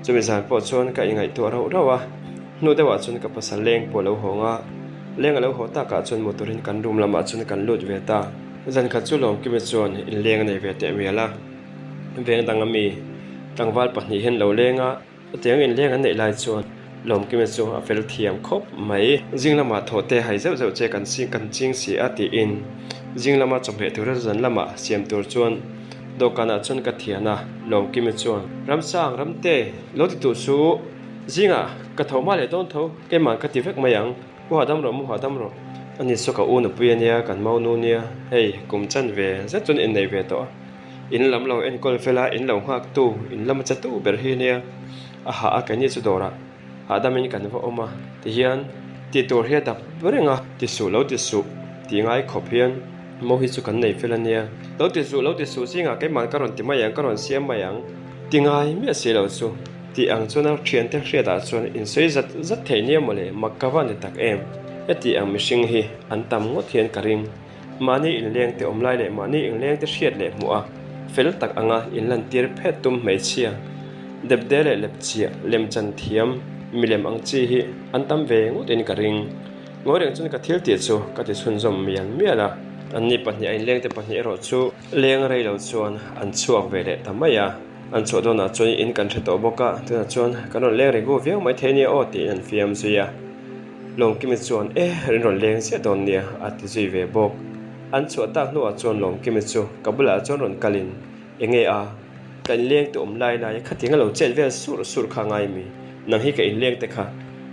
Chumi zan pawh chuan ka ingaihtuah rauh rauh a, hnu deuhah chuan ka pasal leng pawh a lo hawng a, leng a lo haw takah chuan motor in kan room lamah chuan kan lut ve ta. Zan khat chu Lawmkimi chuan inleng a nei ve teh mial a, veng danga mi tlangval pahnih hian lo leng a, chutiang inleng an neih lai chuan Lawmkimi chu a fel thiam khawp mai. Zing lamah thawh te hai zeuh zeuh che kan kan ching si a tiin zing lama chawhmeh tura zan lamah siam tur chuan dawhkanah chuan ka thian a, Lawmkimi chuan, Ramsang, Ramte, lo ti tuh su, zingah ka tho hma leh dawn tho, keimah ka ti vek mai ang. Mu hahdam rawh, mu hahdam rawh. Ani saw ka u nupui a nia, kan mau nu nia. Hei, kum chan ve zet chuan innei ve tawh a. In lam lo enkawl fel a, in lo nghak tu, in lama che tu ber hi nia. A hah a, keini chu dawrah hahdamin kan va awm a. Tihian, tih tur hi a dap reng a, ti suh lo ti suh tih ngai khawp hian mo hi chu kan nei fel a nia. Lo ti suh, lo ti suh zingah keimah ka rawn ti mai ang, ka rawn siam mai ang. Ti ngai miah si lo chu. Tih ang chuan a thiante hriatah chuan insawi zat zat thei nia mawle, mak ka va ni tak em? Heti ang mihring hi an tam ngawt hian ka ring. Mahni inleng te awm lai leh mahni inleng te hriat leh hmuh a, fel tak anga inlantir phet tum hmeichhia, depde leh lepchiah, lemchan thiam, milem ang chi hi an tam ve ngawtin ka ring. Ngawi reng chuan ka thil tih chu ka ti chhunzawm mial mial a. Anni pahniha inlengte pahnih erawh chu leng rei lo chuan an chhuak ve leh ta mai a. An chhuah dawnah chuan in kan hre tawh bawk a, tunah chuan kan rawn leng regu viau mai thei nia aw tiin an fiam zui a. Lawmkimi chuan e rin rawn leng ziah dawn nia a ti zui ve bawk. An chhuah tak hnuah chuan Lawmkimi chu ka bulah chuan rawn kalin enge a ka inleng te awm lai lai khatiang a lo chet vel surh surh kha ngai mi nang hi ka inleng te kha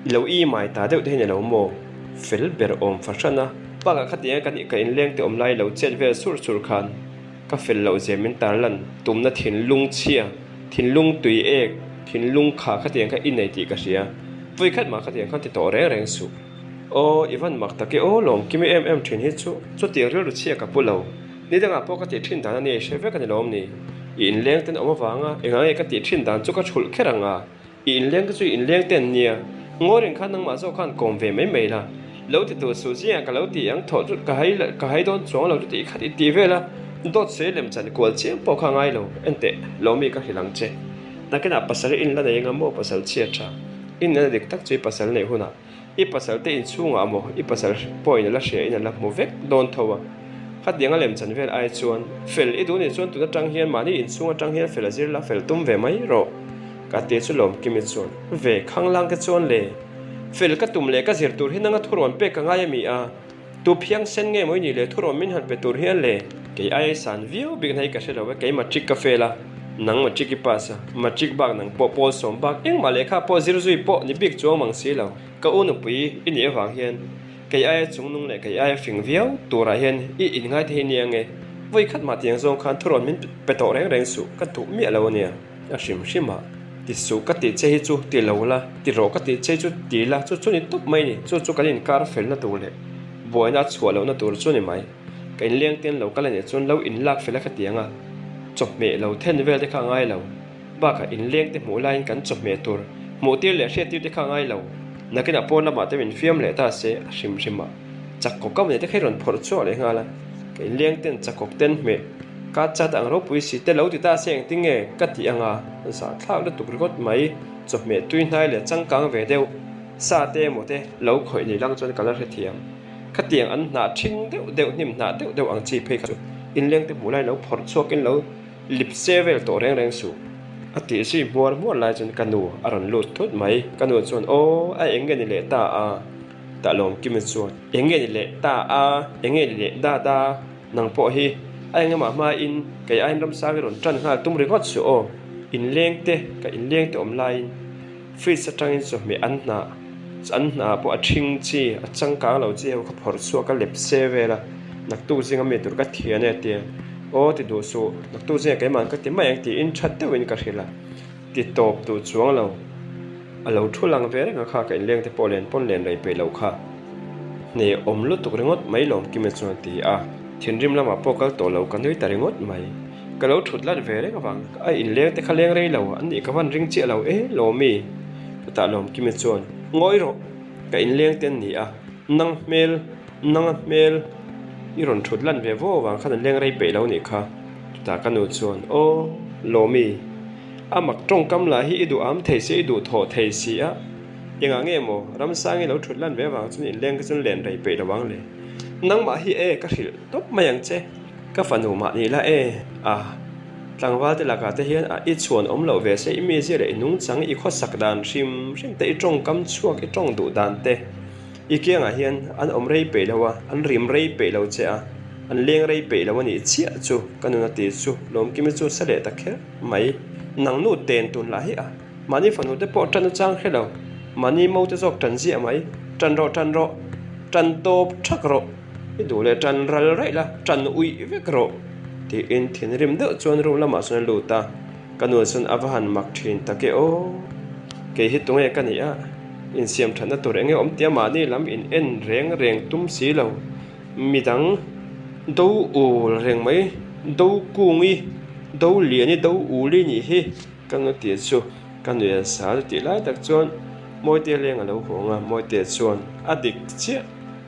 i lo i mai ta deuh te hi ni lo maw fel ber awm fahran a bakah khatiang a ka inleng te awm lai lo chet vel surh surh khan Ka fel loh zia min tarlan tumna thinlung chhia, thinlung tui ek, thinlung kha khatiang kha i nei tih ka hria. Vawikhat mah khatiang khan ti tawh reng reng suh. Aw, i van mak tak e aw, lawmkimi em em thin hi chu chutiang rilru chhia ka pu lo. Ni dangah pawh ka tih thin dan a nia i hre vek a ni lawm ni? I inleng ten awm avanga engah nge ka tih thin dan chu ka thulh kher ang a? I inleng te chu i inleng te an nia. Ngawi reng khan nangmah zawk khan kawm ve mai mai la. Lo ti tur suh zingah ka lo ti ang thawh chu ka hai ka hai dawn chuang lo chu tih khat i ti vel a. Dawt sawi lem chan kual chiang pawh kha ngai lo. Enteh, lo mi ka hrilh ang che. Nakinah pasal i inla nei anga maw pasal chhia tha. I nena dik tak chu i pasal neih hunah I pasal te inchhungah maw i pasal pawhin a la hria in a la hmu vek dawn tho a. Khatiang a lemchan vel ai chuan fel i duh nih chuan tun atang hian mahni inchhung atang hian fel a zir la fel tum ve mai rawh. Ka ti chu Lawmkimi chuan ve khanglang te chuan le fel ka tum leh ka zir tur hi nanga thurawn pek ka ngai a mi a. Tu phiang sen nge maw i nih le thurawn min han pe tur hian le. Kei ai san viau bik na hi ka hre lo e, kei matric ka fail a, nang matric i pass a, matric bak nang pawh pawl sawm bak engmah lehkha pawh zir zui pawh ni bik chuang mang si lo. Ka u nupui i nih avang hian kei aia chungnung leh kei aia fing viau turah hian i inngai thei nia nge? Vawi khat mah tiang zawng khan thurawn min pe tawh reng reng suh, ka duh miah lo a nia. A hrim hrim a, ti suh ka tih che hi chu ti lo la, ti rawh ka tih che chu ti la, chu chu ni tawp mai ni, chu chu kan inkar felna tur leh buaina a chhuah lohna tur chu ni mai. Ka inleng ten lo kal a nih chuan lo inlak fel a ka ti ang a, chawhmeh lo then vel te kha a ngai lo. Bakah inleng te hmuh laiin kan chawhmeh tur hmuh tir leh hriat tir te kha a ngai lo. Nakinah pawn lamah te min fiam leh ta se a hrim hrim a, chakkaw kam nei te kha i rawn phawrh chhuak leh nghal a, ka inleng ten chakawk ten hmeh ka chat ang ropui si te lo ti ta se engtin nge ka tih anga zahthlak lutuk ringawt mai chawhmeh tui hnai leh changkang ve deuh sa te emaw te lo khawih ni lang chuan ka la hrethiam. Khatiang an hnah ṭhing deuh deuh hnim hnah deuh deuh ang chi phei kha chu inleng te hmuh laiin lo phawrh chhuakin lo Lipse vel tawh reng reng suh. A tih zui hmuar hmuar lai chuan ka nu a rawn lut thut mai. Ka nu chuan, Aw, a eng nge ni leh ta a? Tah Lawmkimi chuan, Eng nge ni leh ta a? Eng nge ni leh da da? Nang pawh hi a engemaw hmain kei aiin ramsang i rawn tan nghal tum ringawt suh aw. Inleng te, ka inleng te awm laiin Fridge atangin chawhmeh an hnah, an hnah pawh a ṭhing chi, a changkang lo chi ho kha phawrh chhuak a lep se vel a, naktuk zinga mi tur ka thian e a ti a, aw ti duh suh, naktuk zinga keimah ka ti mai ang tiin ṭha deuhin ka hrilh a, ti tawp duh chuang lo, a lo thu lang ve reng a kha ka inleng te pawh len pawn len rei peih lo kha, hne awm lutuk ringawt mai lawm Kima chuan a ti a, thinrim lamah pawh kal tawh lo ka nui ta ringawt mai. Ka lo thut lat ve reng avang a inleng te kha leng rei lo an nih ka van ring chiah lo e Lawmi chutah Lawmkimi chuan ngawi rawh ka inleng te an ni a nang hmel nang a hmel i rawn thut lan ve vo avang khan an leng rei peih lo nih kha chutah ka nu chuan aw Lawmi a mak tawngkam lah hi i duh am thei si i duh thawh thei si a engah nge maw Ramsangi lo thut lan ve avang chuan inleng te chuan len rei peih lo ang le nangmah hi e ka hrilh tawp mai ang che. Ka fanu mah ni la e, a tlangval te lakah te hian a i chhuan awm loh ve se i mizia leh i nungchang i khawsak dan hrim hrim te i tawngkam chhuak i tawng duh dan te i kiangah hian an awm rei peih lo a, an rim rei peih lo che a, an leng rei peih lo a nih chiah chu ka nun a ti chu Lawmkimi chu sa leh ta kher mai. Nang nu ten tun lah hi a Mahni fanu te pawh tan achang hre lo. Mahni mo te zawk tan ziah mai. Tan rawh tan rawh. Tan tawp thak rawh. I duh leh tan ral raih la, tan uih vek rawh. Tiin thinrim deuh chuan room lamah chuan a lut a. Ka nu chuan a va han mak thin tak e aw. Kei hi tunge ka nih a? Insiam thatna tur enge awm tia mahni lam in en reng reng tum si lo. Midang do ul reng mai. Do kungi, do liani, do uli nih hi. Ka nu tih chu ka nui an sa chu tih lai tak chuan Mawitea leng a lo hawng a, Mawitea chuan a dik chiah,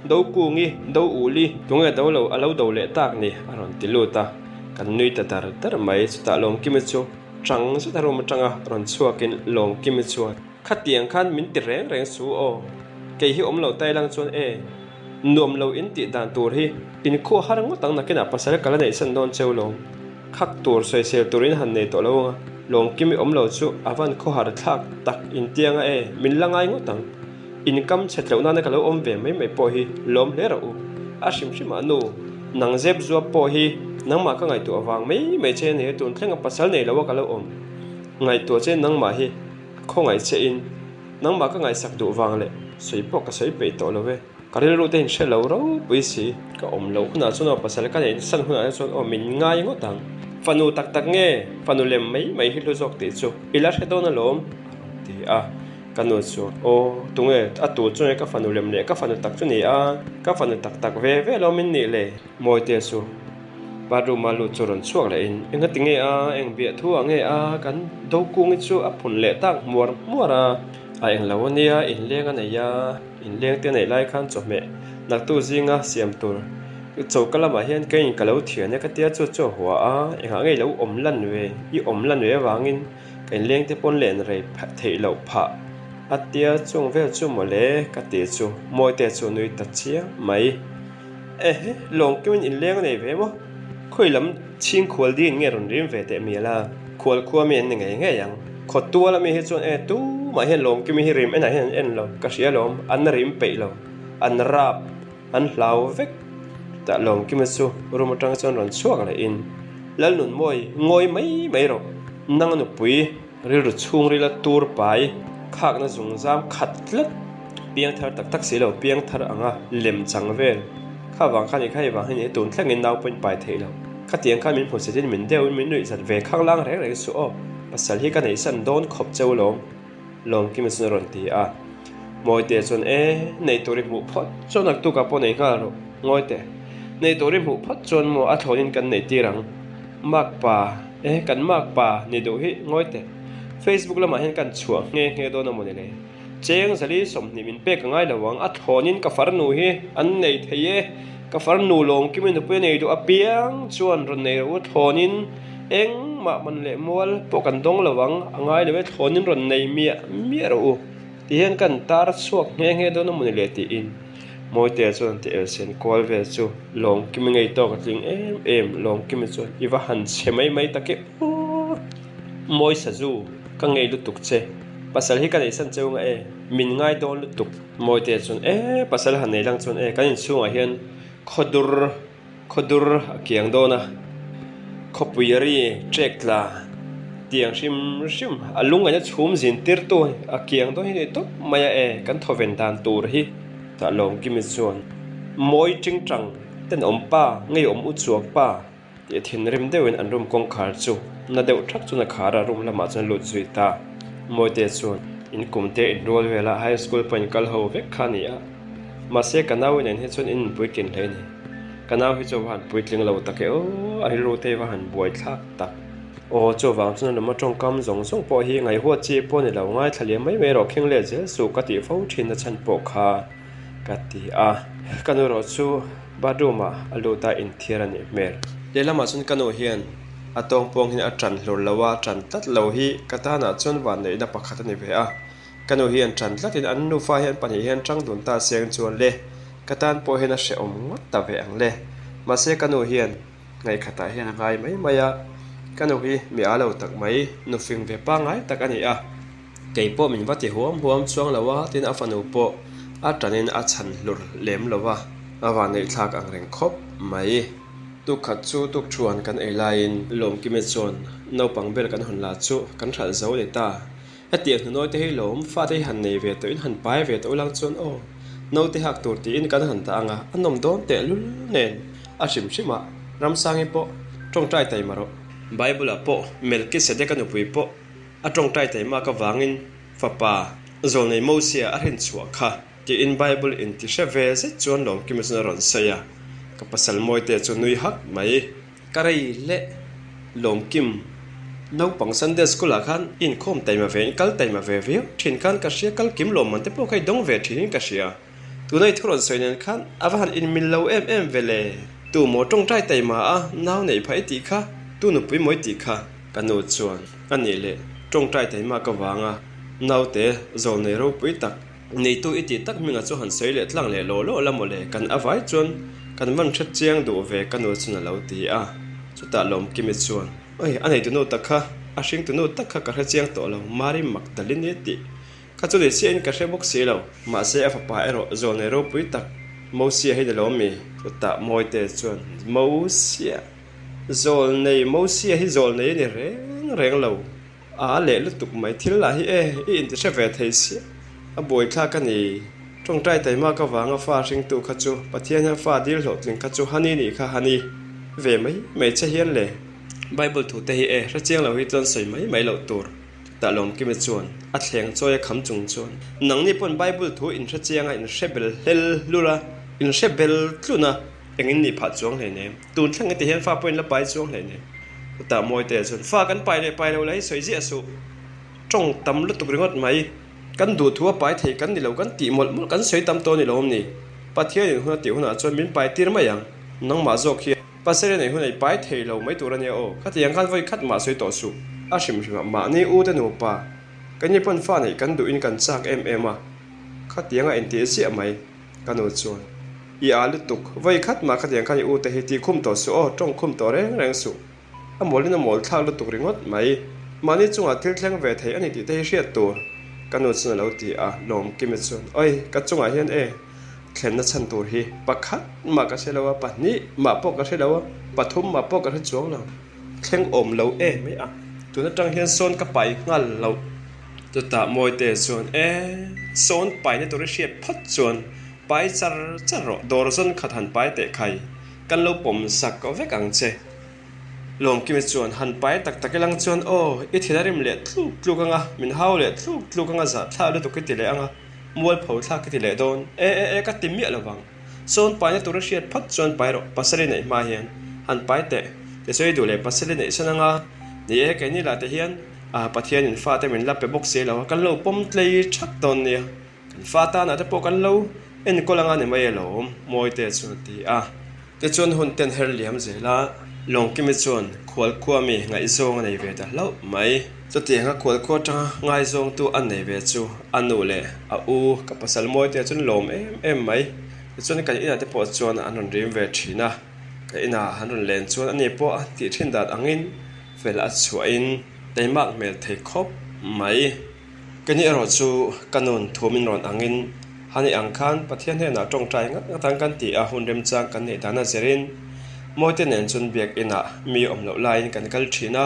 Do Kungi, Do Uli, tunge do lo a lo do leh tak ni a rawn ti lut a, kan nui ta dar dar mai, chutah Lawmkimi chu chang zet a room atanga rawn chhuakin Lawmkimi chuan, Khatiang khan min ti reng reng su aw. Kei hi awm lo tai lang chuan e, nuam lo in tih dan tur hi in khuh har ngawt ang nakinah pasal ka la neih san dawn cheu lo. Khak tur sawisel tur in han nei tawh lo anga Lawngkim i awm lo chu a van khawhar thlak tak in tianga e, min la ngai ngawt ang. In kam chhe tleuh nana ka lo awm ve mai mai pawh hi lawm hle rawh u. A hrim hrimah nu, nang zep zuap pawh hi nangmah ka ngaihtuah vang mai mai che ania tun thlenga pasal nei lo a ka lo awm. Ngaihtuah che nangmah hi ka khawngaih che in nangmah ka ngaihsak duh vang leh sawi pawh ka sawi peih tawh lo e. Ka rilru te in hre lo ropui si. Ka awm loh hunah chuan aw pasal ka neih san hunah te chuan aw min ngai ngawt ang. Fanu tak tak nge fanu lem mai mai hi hlu zawk tih chu i la hre dawn alawm a rawn ti a. Ka nu chu aw tunge a tu chu nge ka fanu lem leh ka fanu tak chu ni a, ka fanu tak tak ve ve alawm in nih le. Mawite chu bathroom a lut chu rawn chhuak leh in engati nge a eng biah thu ah nge a kan dokungi chu a phun leh tak hmuar hmuar a. A englo ania inleng a nei a. Inleng te neih lai khan chawhmeh naktu zinga siam tur choka lamah hian ka in ka lo thian e ka tia chu chu a hua a, engah nge i lo awm lan ve, i awm lan ve avangin ka inleng te pawn len rei theih loh phah a tia chung vel chu mawle ka ti chu Mawite chu nui ta chiang mai. Ehe, lawngkimin inleng a nei ve maw? Khawi lam chhing khual din nge rawn rim ve teh mial a, khual khua mi an ni ngei ngei ang. Khaw tual ami hi chuan e tumah hian lawmkimi hi rim enah hian an en lo, ka hria lawm, an rim peih lo, an rap, an hlau vek. Tah lawmkimi chu room atang chuan rawn chhuak leh in, Lalnunmawi, ngawi mai mai rawh, nang a nupui rilru chhungrila tur pai khakna zungzam khat tlat, piang thar tak tak si lo, piang thar anga lem chang vel. Kha vang kha ni kha hei vang hi ni tun thlengin nau pawhin pai theih lo. Khatiang khan min hmu set in min deuhin min nuih zat ve khang lang reng reng suh aw. Pasal hi ka neih san dawn khawp cheu lawm. Lawmkima chuan a rawn ti a. Mawite chuan e, nei tur i hmuh phawt chuan naktukah pawh nei nghal rawh. Ngawite, nei tur i hmuh phawt chuan maw a thlawnin kan neih tir ang. Makpa, e kan makpa ni duh hi ngawite. Facebook lamah hian kan chhuah nghe nghe dawn a maw ni le. Cheng zali 20 min pek a ngai lo ang, a thlawnin ka farnu hi an nei thei e, ka farnu lawmkimi nupui a nei duh apiang chuan rawn nei rawh u, thlawnin engmah man leh mual pawh kan dawng lo ang, a ngai lo e, thlawnin rawn nei miah miah rawh u ti hian kan tar chhuak nghe nghe dawn a mawni le tiin Mawitea chuan ti elsen kual vel chu lawmkimi ngei tawk a tling em em, lawmkimi chuan i va han chhe mai mai tak e aw. Mawi sazu, ka ngei lutuk che. Pasal hi ka neih san cheu nga e, min ngai dawn lutuk. Mawite chuan e, pasal han nei lang chuan e, kan inchhungah hian khawdur, khawdur a kiang dawn a, khawpui ri ṭek tla tiang hrim hrim a lungaina chhum zin tirtu a kiang dawn hi ni tawp mai a e, kan thawven dan tur hi. Tah Lawmkimi chuan Mawi ṭingṭang tenawm pa, ngeiawm u chuak pa. Tih thinrim deuhin an room kawngkhar chu na deuh thak chuan a khar a, room lamah chuan a lut zui ta. Mawite chuan in kum te in rual vel a, high school pawh in kal ho vek kha a ni a. Mahse ka nau nen hi chuan in inpuitlin hle a ni. Ka nau hi chu a va han puitling lo tak e aw, a rilru te hi va han buai thlak tak. Aw chuvang chuan a lawm a tawngkam zawng zawng pawh hi ngaihhuat chi pawh a ni lo, ngaithla liam mai mai rawh khing let zel suh ka tih fo thin a chhan pawh kha ka ti a. Ka nu erawh chu bathroom ah a lut a inthiar a nih hmel. Lehlamah chuan ka nu hian a tawng pawng hian a ṭan hlur lo a, ṭan tlat lo hi ka tanah chuan vanneihna pakhat a ni ve a. Ka nu hian ṭan tlatin an nufa hian pahnih hian ṭang dun ta seng chuan le ka tan pawh hian a hrehawm ngawt ta ve ang le. Mahse ka nu hian ngaihkhatah hian a ngai mai mai a, ka nu hi mi â lo tak mai, nufing ve pangngai tak a ni a. Kei pawh min va ti huam huam chuang lo a, tin a fanu pawh a tanin a chhan hlur lem lo a, a vanneih thlak ang reng khawp mai. Tukkhat chu tukthuan kan ei laiin Lawmkimi chuan naupang ber kan hawn la chu kan hralh zo leh ta. Hetiang hnunawi te hi lawm fate hi han nei ve tawh in han pai ve tawh ulang chuan aw naute hak tur tiin kan han dah ang a, a nawm dawn tehlul nen a hrim hrim a, Ramsangi pawh tawngtai taima rawh. Bible-ah pawh Melkisedeka nupui pawh A tawngtai taimak avangin fapa zawlnei Mosia a rinchhuah kha tiin Bible inti hre ve zet chuan Lawmkima chuan a rawn sawi a, ka pasal Mawite chu nui hak mai. Ka rei leh Lawmkim, naupang Sunday School ah khan inkhawm taima ve in kal taima ve viau thin khan ka hria, kal kim lawmman te pawh kha i dawng ve thin in ka hria. Tuna i thu rawn sawi nen khan a va han inmil lo em em ve le. Tu maw tawngtai taima a nau neih phah i tih kha, tu nupui maw i tih kha? Ka nu chuan, A nih leh, tawngtai taima ka vang a, naute zawlnei ropui tak. Neitu i tih tak hmingah chu han sawi leh tlang leh law law la mawle, kan avai chuan kan van hre chiang duh ve ka nu chuan a lo ti a. Chutah Lawmkimi chuan, Oi, a neitu nu tak kha, a hringtu nu tak kha ka hre chiang tawh lo, Mari Magdalene tih kha chu ni chiahin ka hre bawk si lo. Mahse a fapa erawh zawlnei ropui tak Mosia hi ni lo mi? Chutah Mawite chuan, Mosia, zawlnei Mosia hi zawlnei a ni reng reng lo. A leh lutuk mai thil lah hi e, i inti hre ve thei sia. A buaithlak a ni. Tawngtai taimak avanga fa hringtu kha chu Pathian hian fa dil hlawhtling kha chu hani nih kha hani ve mai mai che hian le. Bible thu te hi e, hre chiang lo hi chuan sawi mai mai loh tur. Chutah Lawmkimi chuan a thleng chawi a kham chung chuan, Nangni pawn Bible thu in hre chiang a, in hre bel hlel hlur a, in hre bel tlun a, eng in nih phah chuang hleinem. Tun thleng heti hian fa pawh in la pai chuang hleinem. Chutah Mawite chuan, Fa kan pai leh pai lo la hi sawi ziah suh. Tawng tam lutuk ringawt mai. Kan duh thu a pai thei kan ni lo kan tih mawlh mawlh kan sawi tam tawh ni lo awm ni. Pathian in hun a tih hunah chuan min pai tir mai ang. Nangmah zawk hi pasal nei hun a i pai thei lo mai tur a nia aw. Khatiang khan vawi khat mah sawi tawh suh. A hrim hrimah mahni u te nupa kan ni pawn fa neih kan duhin kan chak em em a. Khatiang a intih ziah mai. Ka nu chuan, I â lutuk, vawi khat mah khatiang khan i u te hi tih khum tawh suh aw, tawng khum tawh reng reng suh. A mawlin a mawl thlak lutuk ringawt mai. Mahni chungah thil thleng ve thei a ni tih te hi hriat tur. Ka nu chuan a lo ti a, Lawmkimi chuan, Oi, ka chungah hian e, thlenna chhan tur hi pakhat mah ka hre lo a, pahnih mah pawh ka hre lo a, pathum mah pawh ka hre chuang lo. Thleng awm lo e mai a, tun atang hian sawn ka pai nghal loh. Chutah Mawite chuan, E, sawn paina tur i hriat phawt chuan pai char char rawh, dawr zawn khat han pai teh khai, kan lo pawm sak vek ang che. Lawmkimi chuan, Han pai tak tak ilang chuan aw, i thil a rim leh tluk tluk anga, min hau leh tluk tluk anga zah thlak lutuk i ti leh anga, mualpho thlak i ti leh dawn. E, e, e, ka ti miah lovang. Sawn paina tur i hriat phawt chuan pai rawh, pasal i neih hma hian han pai teh. Tichuan i duh leh pasal i neih san anga, ni e, keini lah te hian, A Pathianin fate min la pe bawk si lo a, kan lo pawm tlei that dawn nia. Kan fa tanah te pawh kan lo enkawl anga ni mai alawm, Mawite chuan a ti a. Tichuan hun ten her liam zel a, Lawngkimi chuan khualkhua mi ngaihzawng a nei ve ta hlauh mai. Chutianga khualkhua atanga ngaizawngtu a nei ve chu a nu leh a u ka pasal Mawite chuan lawm em em mai. Tichuan kan inah te pawh chuan an rawn rim ve thin a, ka inah an rawn len chuan ani pawh a tih thin dan angin fel a chhuahin teimak hmel thei khawp mai. Keini erawh chu ka nun thu min rawn angin hani ang khan Pathian hnenah tawngtai ngat ngat ang kan ti a, hun remchang kan neih dan a zirin Mawite nen chuan biakinah mi awm loh laiin kan kal thin a,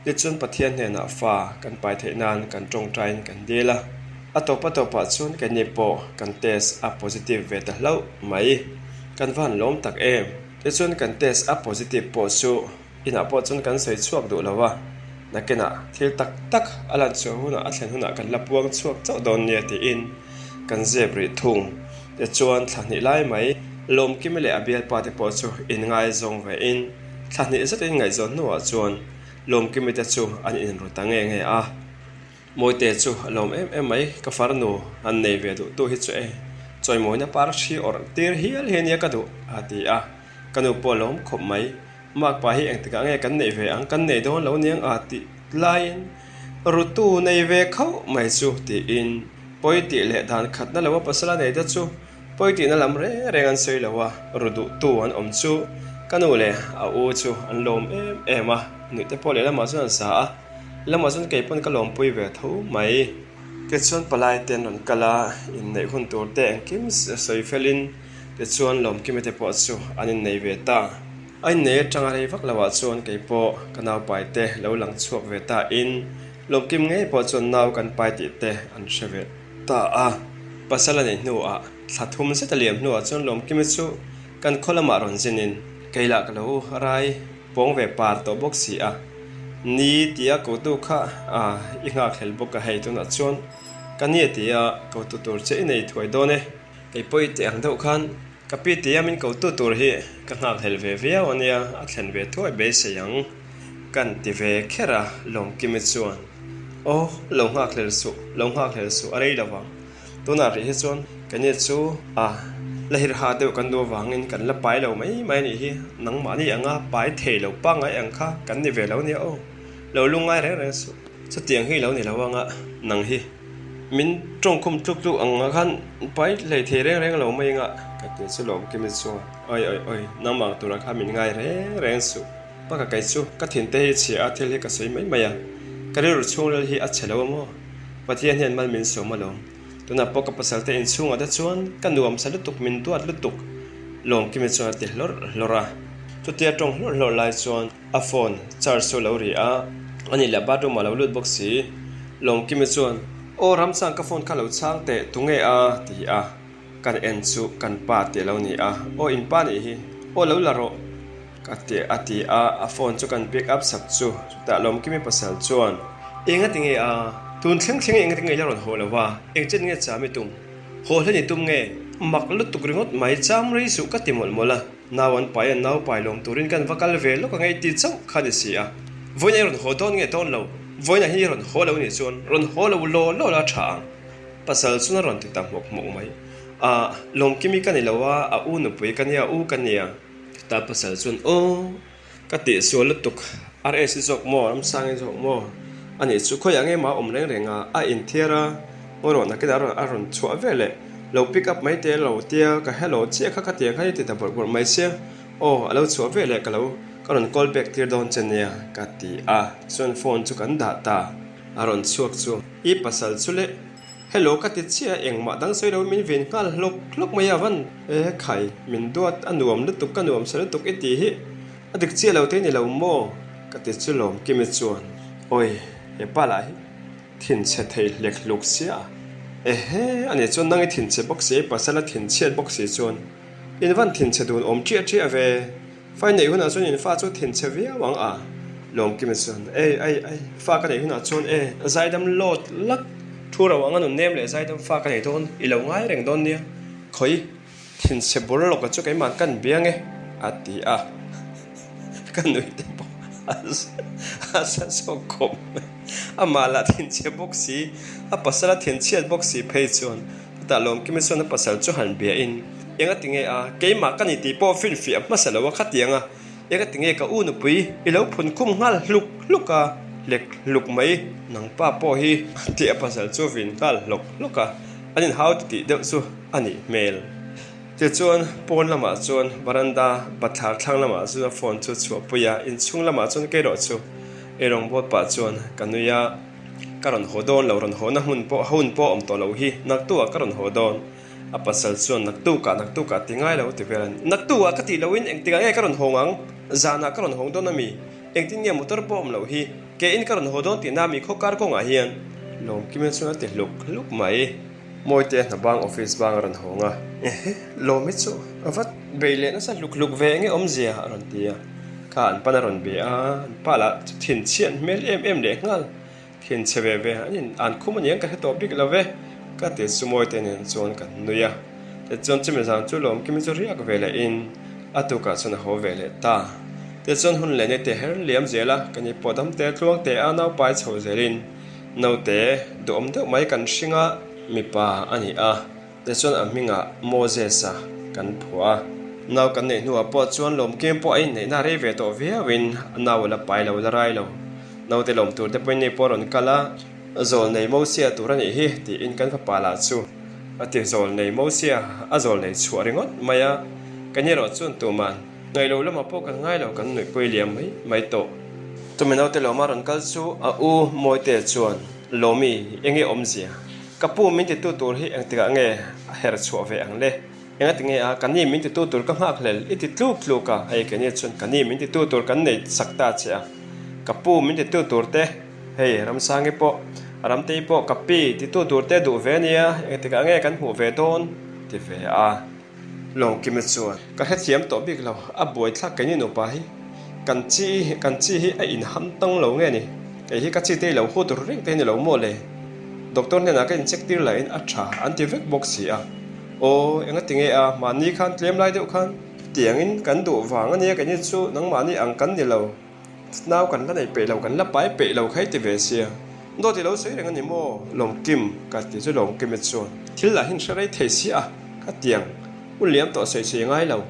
tichuan Pathian hnenah fa kan pai theih nan kan tawngtaiin kan dil a, a tawp a tawpah chuan keini pawh kan test a positive ve ta hlauh mai. Kan va han lawm tak em! Tichuan kan test a positive pawh chu Inah pawh chuan kan sawi chhuak duh lo a, nakinah thil tak tak a lan chhuah hunah a thlen hunah kan la puang chhuak chauh dawn nia tiin kan zep rih thung. Tichuan thla hnih lai mai Lawmkimi leh a bialpa te pawh chu inngaizawng ve in thla hnih zet inngaihzawn hnuah chuan Lawmkimi te chu an inru ta nge nge a. Mawite chu a lawm em em mai, ka farnu han nei ve duh tu hi chu e, chawimawina par hri awrh tir hial hi ania ka duh a ti a, ka nu pawh a lawm khawp mai. Makpa hi engtikah nge kan neih ve ang, kan nei dawn lo niang a tih laiin rutu nei ve khauh mai chu tiin pawi tih leh dan khatna lo a pasal a nei te chu pawi tihna lam reng reng an sawi lo a, ru duhtu an awm chu ka nu leh a u chu an lawm em em a, nuih te pawh lehlamah chuan an za a, lamah chuan kei pawn ka lawmpui ve tho mai. Tichuan palai te an rawn kal a, inneih hun tur te engkim sawi felin tichuan lawmkimi te pawh chu an innei ve ta. A innei atanga rei vak loah chuan kei pawh ka naupai te lo lang chhuak ve ta in lawmkim ngei pawh chuan nau kan pai tih te an hre ve ta a. Pasal a neih hnuah thla thum zet a liam hnuah chuan lawmkimi chu kan khaw lamah rawn zin in kei lah ka lo rai pawng ve par tawh bawk si a. Ni tia kotu kha a i nghakhlel bawk a hei tunah chuan ka ni tia kotu tur che i nei thuai dawn e. Kei pawh i tih ang deuh khan Ka pi tia min kotu tur hi ka nghakhlel ve viau a nia, a thlen ve thuai beisei ang kan ti ve kher a, Lawmkimi chuan, Aw, lo nghakhlel suh, lo nghakhlel suh, a rei lo vang. Tunah rih hi chuan keini chu a la hirha deuh kan duh avangin kan la pai lo mai mai a nih hi, nangmahni anga pai thei lo pangngai ang kha kan ni ve lo nia aw, lo lungngai reng reng suh. Chutiang hi lo ni lo anga nang hi. Min tawngkhum tluk tluk ang ah khan pai hlei thei reng reng lo mai anga ka ti chu Lawmkimi chuan Oi oi oi nangmah ang turah khan min ngai reng reng suh. Baka kei chu ka thinte hi chhia a thil hi ka sawi mai mai a, ka rilru chhungril hi a chhe lo a maw? Pathian hian mal min sawm alawm. Tunah pawh ka pasal te inchhungah te chuan ka nuam sa lutuk min duat lutuk Lawmkimi chuan a ti hlawrh hlawrh a. Chutia tawng hlawrh hlawrh lai chuan a phone charge chu a lo ri a, ani leh bathroom ah a lo lut bawk si. Lawmkimi chuan, Aw Ramchang ka phone kha lo chhang teh tunge a? ti a. Kan en chu kan pa tih a lo ni a, Aw in pa nih hi, aw lo la rawh ka ti a ti a, a phone chu kan pick up sak chu chutah Lawmkimi pasal chuan, Eng a ti nge a, tun thleng thleng eng a ti nge i la rawn haw lo va, eng chen nge cham i tum, haw hlen i tum nge? Mak lutuk ringawt mai cham rei suh ka ti mawlh mawlh a, nau an pai a nau pai lawm turin kan va kal ve lawk ang e i ti chauh kha ni si a, vawiin i rawn haw dawn nge dawn lo, vawiin ah hian i rawn haw lo nih chuan rawn haw lo law law la tha ang. Pasal chuan a rawn ti ta hmawk hmawk mai. A, Lawmkimi ka ni lo a, a u nupui ka nia, u ka nia. Chutah pasal chuan, Aw, ka tihsual lutuk, RS i zawk maw, Ramsang i zawk maw? A nih chu khawiah nge mah a awm reng reng a, a inthiar a, ngawi rawh nakin a rawn a rawn chhuah ve leh, lo pick up mai teh lo tia ka hello chiah kha khatiang kha i ti ta bawrh bawrh mai sia, aw a lo chhuah ve leh ka lo ka rawn call back tir dawn che nia ka ti a, chuan phone chu kan dah ta. A rawn chhuak chu i pasal chu le hello ka ti chiah a engmah dang sawi lo min ven nghal hlawk hlawk mai a van e khai min duat a nuam lutuk ka nuam sa lutuk i tih hi a dik chiah lo te ni lo maw ka ti chu lawm kimi chuan awi hepa lah hi thinchhe thei hlek hluk sia a ehe ani chuan nang i thinchhe bawk si i pasal a thinchhiat bawk si chuan in van thinchhe dun awm chiah chiah ve. Fa neih hunah chuan in fa chu thinchhe viau ang a, Lawmkimi chuan, Ei, ai, ai, fa ka neih hunah chuan e, zaidam lawt lak, thu ro anga nun nem leh zaidam fa ka nei dawn, i lo ngai reng dawn nia, khawi, thinchhe bur lawka chu keimah kan biang e, a ti a, ka nui te pawh a sa zawk khawp mai, amah lah thinchhe bawk si, a pasal a thinchhiat bawk si phei chuan. Chutah Lawmkimi chuan a pasal chu han bia in, Eng a ti nge a, keimah ka ni tih pawh finfiah hmasa lo a khatiang a, eng a ti nge ka u nupui i lo phun khum nghal hluk hluk a, hlek hluk mai, nang pa pawh hi a ti a pasal chu vin nghal hlawk hlawk a, an inhau ti tih deuh chu a nih hmel. Tichuan pawn lamah chuan varanda bathlar thlang lamah chuan a phone chu chhuahpui a, inchhung lamah chuan keirawh chu eirawngbawl pah chuan ka nui a. Ka rawn haw dawn lo, rawn hawna hmun pawh hun pawh awm tawh lo hi, naktukah ka rawn haw dawn. A pasal chuan naktukah, naktukah ti ngai lo ti vel a ni. Naktukah ka tih loin engtikah nge ka rawn hawng ang? Zanah ka rawn hawng dawn a mi? Engtin nge motor pawh awm loh hi? Ke in ka rawn haw dawn tihna mi khaw kar kawngah hian? Lawmkima chuan a ti hluk hluk mai. Mawite hna bang office bang a rawn hawng a. Ehe, Lawmi chu a va bei leh nasa hluk hluk ve enge awmzia a rawn ti a. Kha an pan a rawn be a, an pa lah chu thinchhiat hmel em em leh nghal. Thinchhe ve ve an in an khum aniang ka hre tawh bik lo ve, ka ti chu Mawite nen chuan kan nui a. Tichuan chumi zan chu Lawmkimi chu riak ve leh in a tukah chuan a haw ve leh ta. Tichuan hun leh ni te her liam zel a, ka ni pawh dam te tluang te a naupai chho zel in naute duhawm deuh mai kan hring a, mipa a ni a. Tichuan a hmingah Moses-a kan phuah a. Nau kan neih hnuah pawh chuan lawmkim pawh a inneihna rei ve tawh viauin a nau a la pai lo, la rai lo. Naute lawm tur te pawhin ni pawh a rawn kal a, Zawlnei Mosia tur a nih hi tiin kan fapa lah chu a ti Zawlnei Mosia a zawlnei chhuah ringawt mai a, kan erawh chuan tuman ngaih loh lamah pawh kan ngai lo, kan nuihpui liam mai mai tawh. Chumi naute lawma rawn kal chu a u Mawitea chuan, Lawmi, enge awmzia? Ka pu min titu tur hi engtikah nge a her chhuah ve ang le? Engati nge a, ka ni min titu tur ka nghak hlel i ti tluk tluk a, hei keini chuan ka ni min titu tur kan nei sak ta che a, ka pu min titu tur te, hei Ramsangi pawh, Ramtei pawh ka pi titu tur te duh ve nia, engtikah nge kan hmuh ve dawn? ti ve a. Lawngkima chuan, Ka hrethiam tawh bik lo, a buaithlak keini nupa hi kan chi kan chi hi a inham tang lo nge ni? Kei hi ka chi te i lo haw tur reng te ni lo maw le? Doctor hnenah ka incheck tir lahin a tha an ti vek bawk si a. Aw, engati nge a, mahni khan tlem lai deuh khan tiangin kan duh vang ania keini chu nangmahni ang kan ni lo. Nau kan la nei peih lo, kan la pai peih lo kha i ti ve sia. Dawt i lo sawi reng a ni maw? Lawmkim, ka ti chu Lawmkimi chuan thil lah hin hre rei thei si a, ka tiang. Hun liam tawh sawi sawi ngai lo.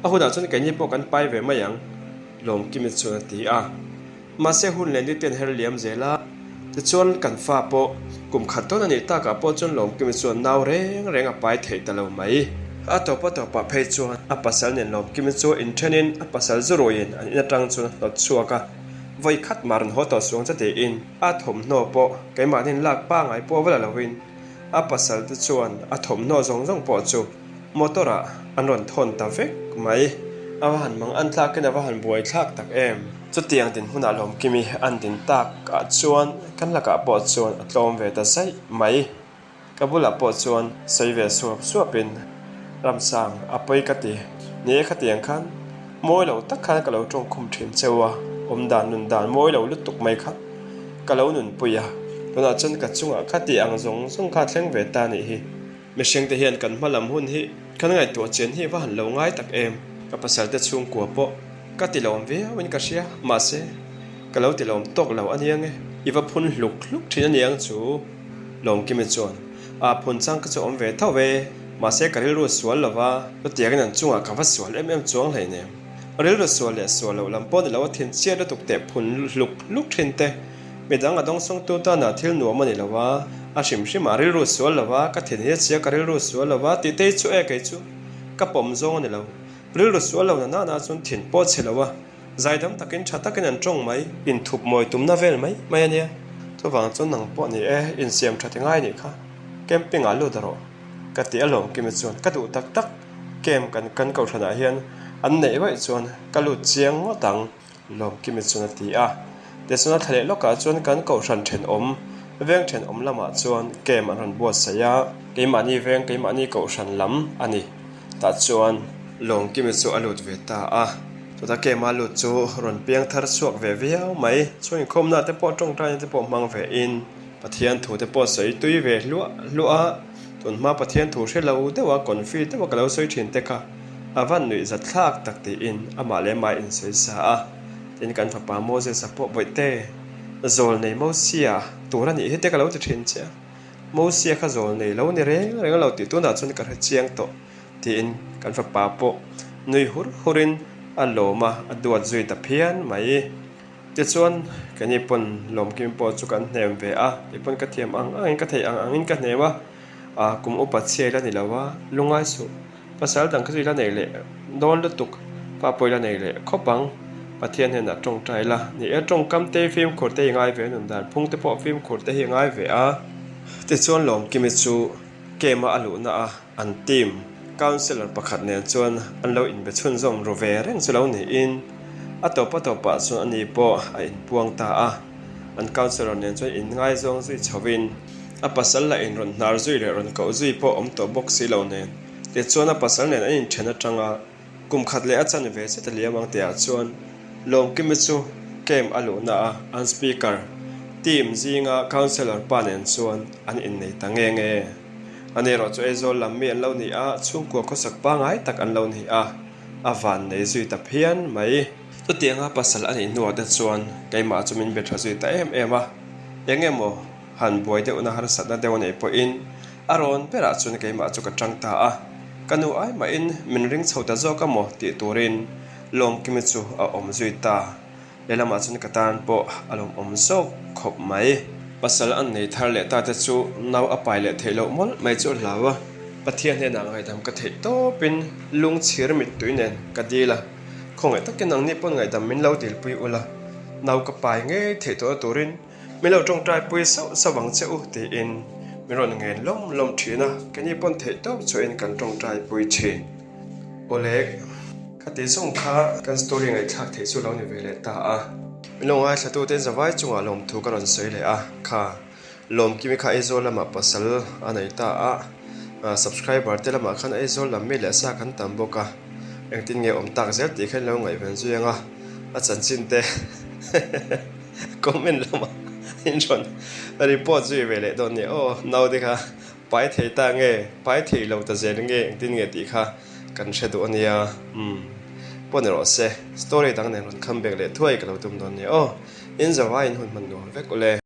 A hunah chuan keini pawh kan pai ve mai ang, Lawmkimi chuan a ti a. Mahse hun leh ni ten her liam zel a. Tichuan kan fa pawh kum khat dawn a nih takah pawh chuan Lawmkimi chuan nau reng reng a pai thei ta lo mai. A tawp a tawpah phei chuan a pasal nen Lawmkimi chu inthenin a pasal zu ruiin an in atang chuan a hnawt chhuak a, vawi khat mah rawn haw tawh suang che tiin a thawmhnaw pawh keimahni'n lak pangai pawh va la loin a pasal te chuan a thawmhnaw zawng zawng pawh chu Motor ah an rawn thawn ta vek mai. A va han mang an tlakin a va han buai thlak tak em. Chutiang dinhmunah Lawmkimi an din tak ah chuan kan lakah pawh chuan a tlawm ve ta zaih mai. Ka bulah pawh chuan sawi ve suap suapin Ramsang a pawi ka ti. Ni e khatiang khan mawi lo tak khan ka lo tawngkhum thin cheu a, awmdan nun dan mawi lo lutuk mai kha ka lo nunpui a. Tunah chuan ka chungah khati ang zawng zawng kha a thleng ve ta nih hi. Mihring te hian kan hma lam hun hi kan ngaihtuah chian hi va han lo ngai tak em? Ka pasal te chhungkua pawh ka ti lawm viau in ka hria, mahse ka lo ti lawm tawk lo a niang e. I va phun hluk hluk thin a niang chu Lawmkimi chuan a phun chang ka chu awm ve tho ve, mahse ka rilru sual lo va, chutiangin an chungah ka va sual em em chuang hleinem. Rilru sual leh sual loh lam pawh ni lo a thin chiat lutuk teh phun hluk hluk thin te. Midang a dawngsawngtu tana thil nuam a ni lo a, a hrim hrim a rilru sual lo a, ka thin hi a chhia ka rilru sual lo a tih te hi chu e kei chu ka pawm zawng a ni lo. Rilru sual lo na nana chuan thin pawh a chhe lo a, zaidam takin tha takin an tawng mai. Inthup mawi tumna vel mai mai a nia. Chuvang chuan nang pawh ni e, insiam tha ti ngai nih kha. Camping ah lut rawh. Ka ti alawm Kimi chuan ka duh tak tak. Camp kan kan kohhranah hian an neih vaih chuan ka lut chiang ngawt ang. Lawmkimi chuan a ti a. Tichuan a thla leh lawkah chuan kan kohhran thenawm, veng thenawm lamah chuan camp an rawn buatsaih a, keimahni veng, keimahni kohhran lam a ni. Tah chuan Lawmkimi chu a lut ve ta a. Chutah camp a lut chu rawn piang thar chhuak ve viau mai. Chhung inkhawmna te pawh tawngtaina te pawh hmang ve in Pathian thu te pawh sawi tui ve hluah hluah a. Tunhma Pathian thu hre lo deuha confi deuha ka lo sawi thin te kha A van nuih zat thlak tak tiin amah leh amah insawi sa a, tin kan fapa Moses-a pawh bawihte zawl nei Mosia tur a nih hi te ka lo ti thin che a, Mosia kha zawl nei lo ni reng reng lo tih tunah chuan ka hre chiang tawh tiin kan fapa pawh nui hur hurin a lawm a, a duat zui ta phian mai. Tichuan keini pawn lawmkim pawh chu kan hnem ve a, kei pawn ka thiam ang angin ka theih ang angin ka hnem a, kum upa chhiai la ni lo a, lungai suh. Pasal dang kha chu i la nei leh dawn lutuk, pa pawh i la nei leh khawp ang. Pathian hnenah tawngtai la ni e, tawngkam te fimkhur te hi ngai ve a, nun dan phung te pawh fimkhur te hi ngai ve a. Tichuan Lawmkimi chu camp a a luhna a an team councellor pakhat nen chuan an lo inbe chhunzawm ru ve reng chu lo niin a tawp a tawpah chuan ani pawh a inpuang ta a. An councellor nen chuan inngaizawng zui chhovin a pasal lah inrawn hnar zui leh rawn koh zui pawh awm tawh bawk si lo nen. Tichuan a pasal nen an inthen atanga kum khat leh a chan ve zet a liam ang tihah chuan Lawmkimi chu camp a luhna a an speaker team zinga councellor pa nen chuan an innei ta nge nge. Ani erawh chu Aizawl lam mi an lo ni a, chhungkua khawsak pangngai tak an lo ni a, a van nei zui ta phian mai. Chutianga pasal a nih hnuah te chuan keimah chu min be tha zui ta em em a, eng emaw han buai deuhna harsatna deuh a neih pawhin A rawn berah chuan keimah chu ka tang ta a, ka nu ai mahin min ring chho ta zawk a maw tih turin Lawmkimi chu a awm zui ta. Lehlamah chuan ka tan pawh a lawmawm zawk khawp mai. Pasal an nei thar leh ta te chu nau a pai leh theih loh mawlh mai chu a hlau a, Pathian hnenah ngaihdam ka theih tawpin lungchhir mittui nen ka dil a, khawngaih takin nangni pawn ngaihdam min lo dilpui ula, nau ka pai ngei theih tawhna turin Min lo tawngtai pui sauh sauh ang che u tiin min rawn ngen lawm lawm thin a, keini pawn theih tawp chhuahin kan tawngtai pui thin. Awle, khati zawng kha kan story ngaihthlak theih chu lo ni ve leh ta a. Min lo ngaithlatute zavai chungah lawmthu ka rawn sawi leh a, kha Lawmkimi kha Aizawl lamah pasal a nei ta a, subscriber te lamah khan Aizawl lam mi leh sa kan tam bawk a, engtin nge awm tak zel tih kha in lo ngaihven zui ang a, a chanchin te Comment lamah in rawn report zui ve leh dawn nia aw naute kha pai thei ta nge pai thei lo ta zel nge engtin nge tih kha kan hre duh ania umm pawh ni rawh se story dang nen rawn come back leh thuai ka lo tum dawn nia aw in zavaiin hun hman nuam vek ule.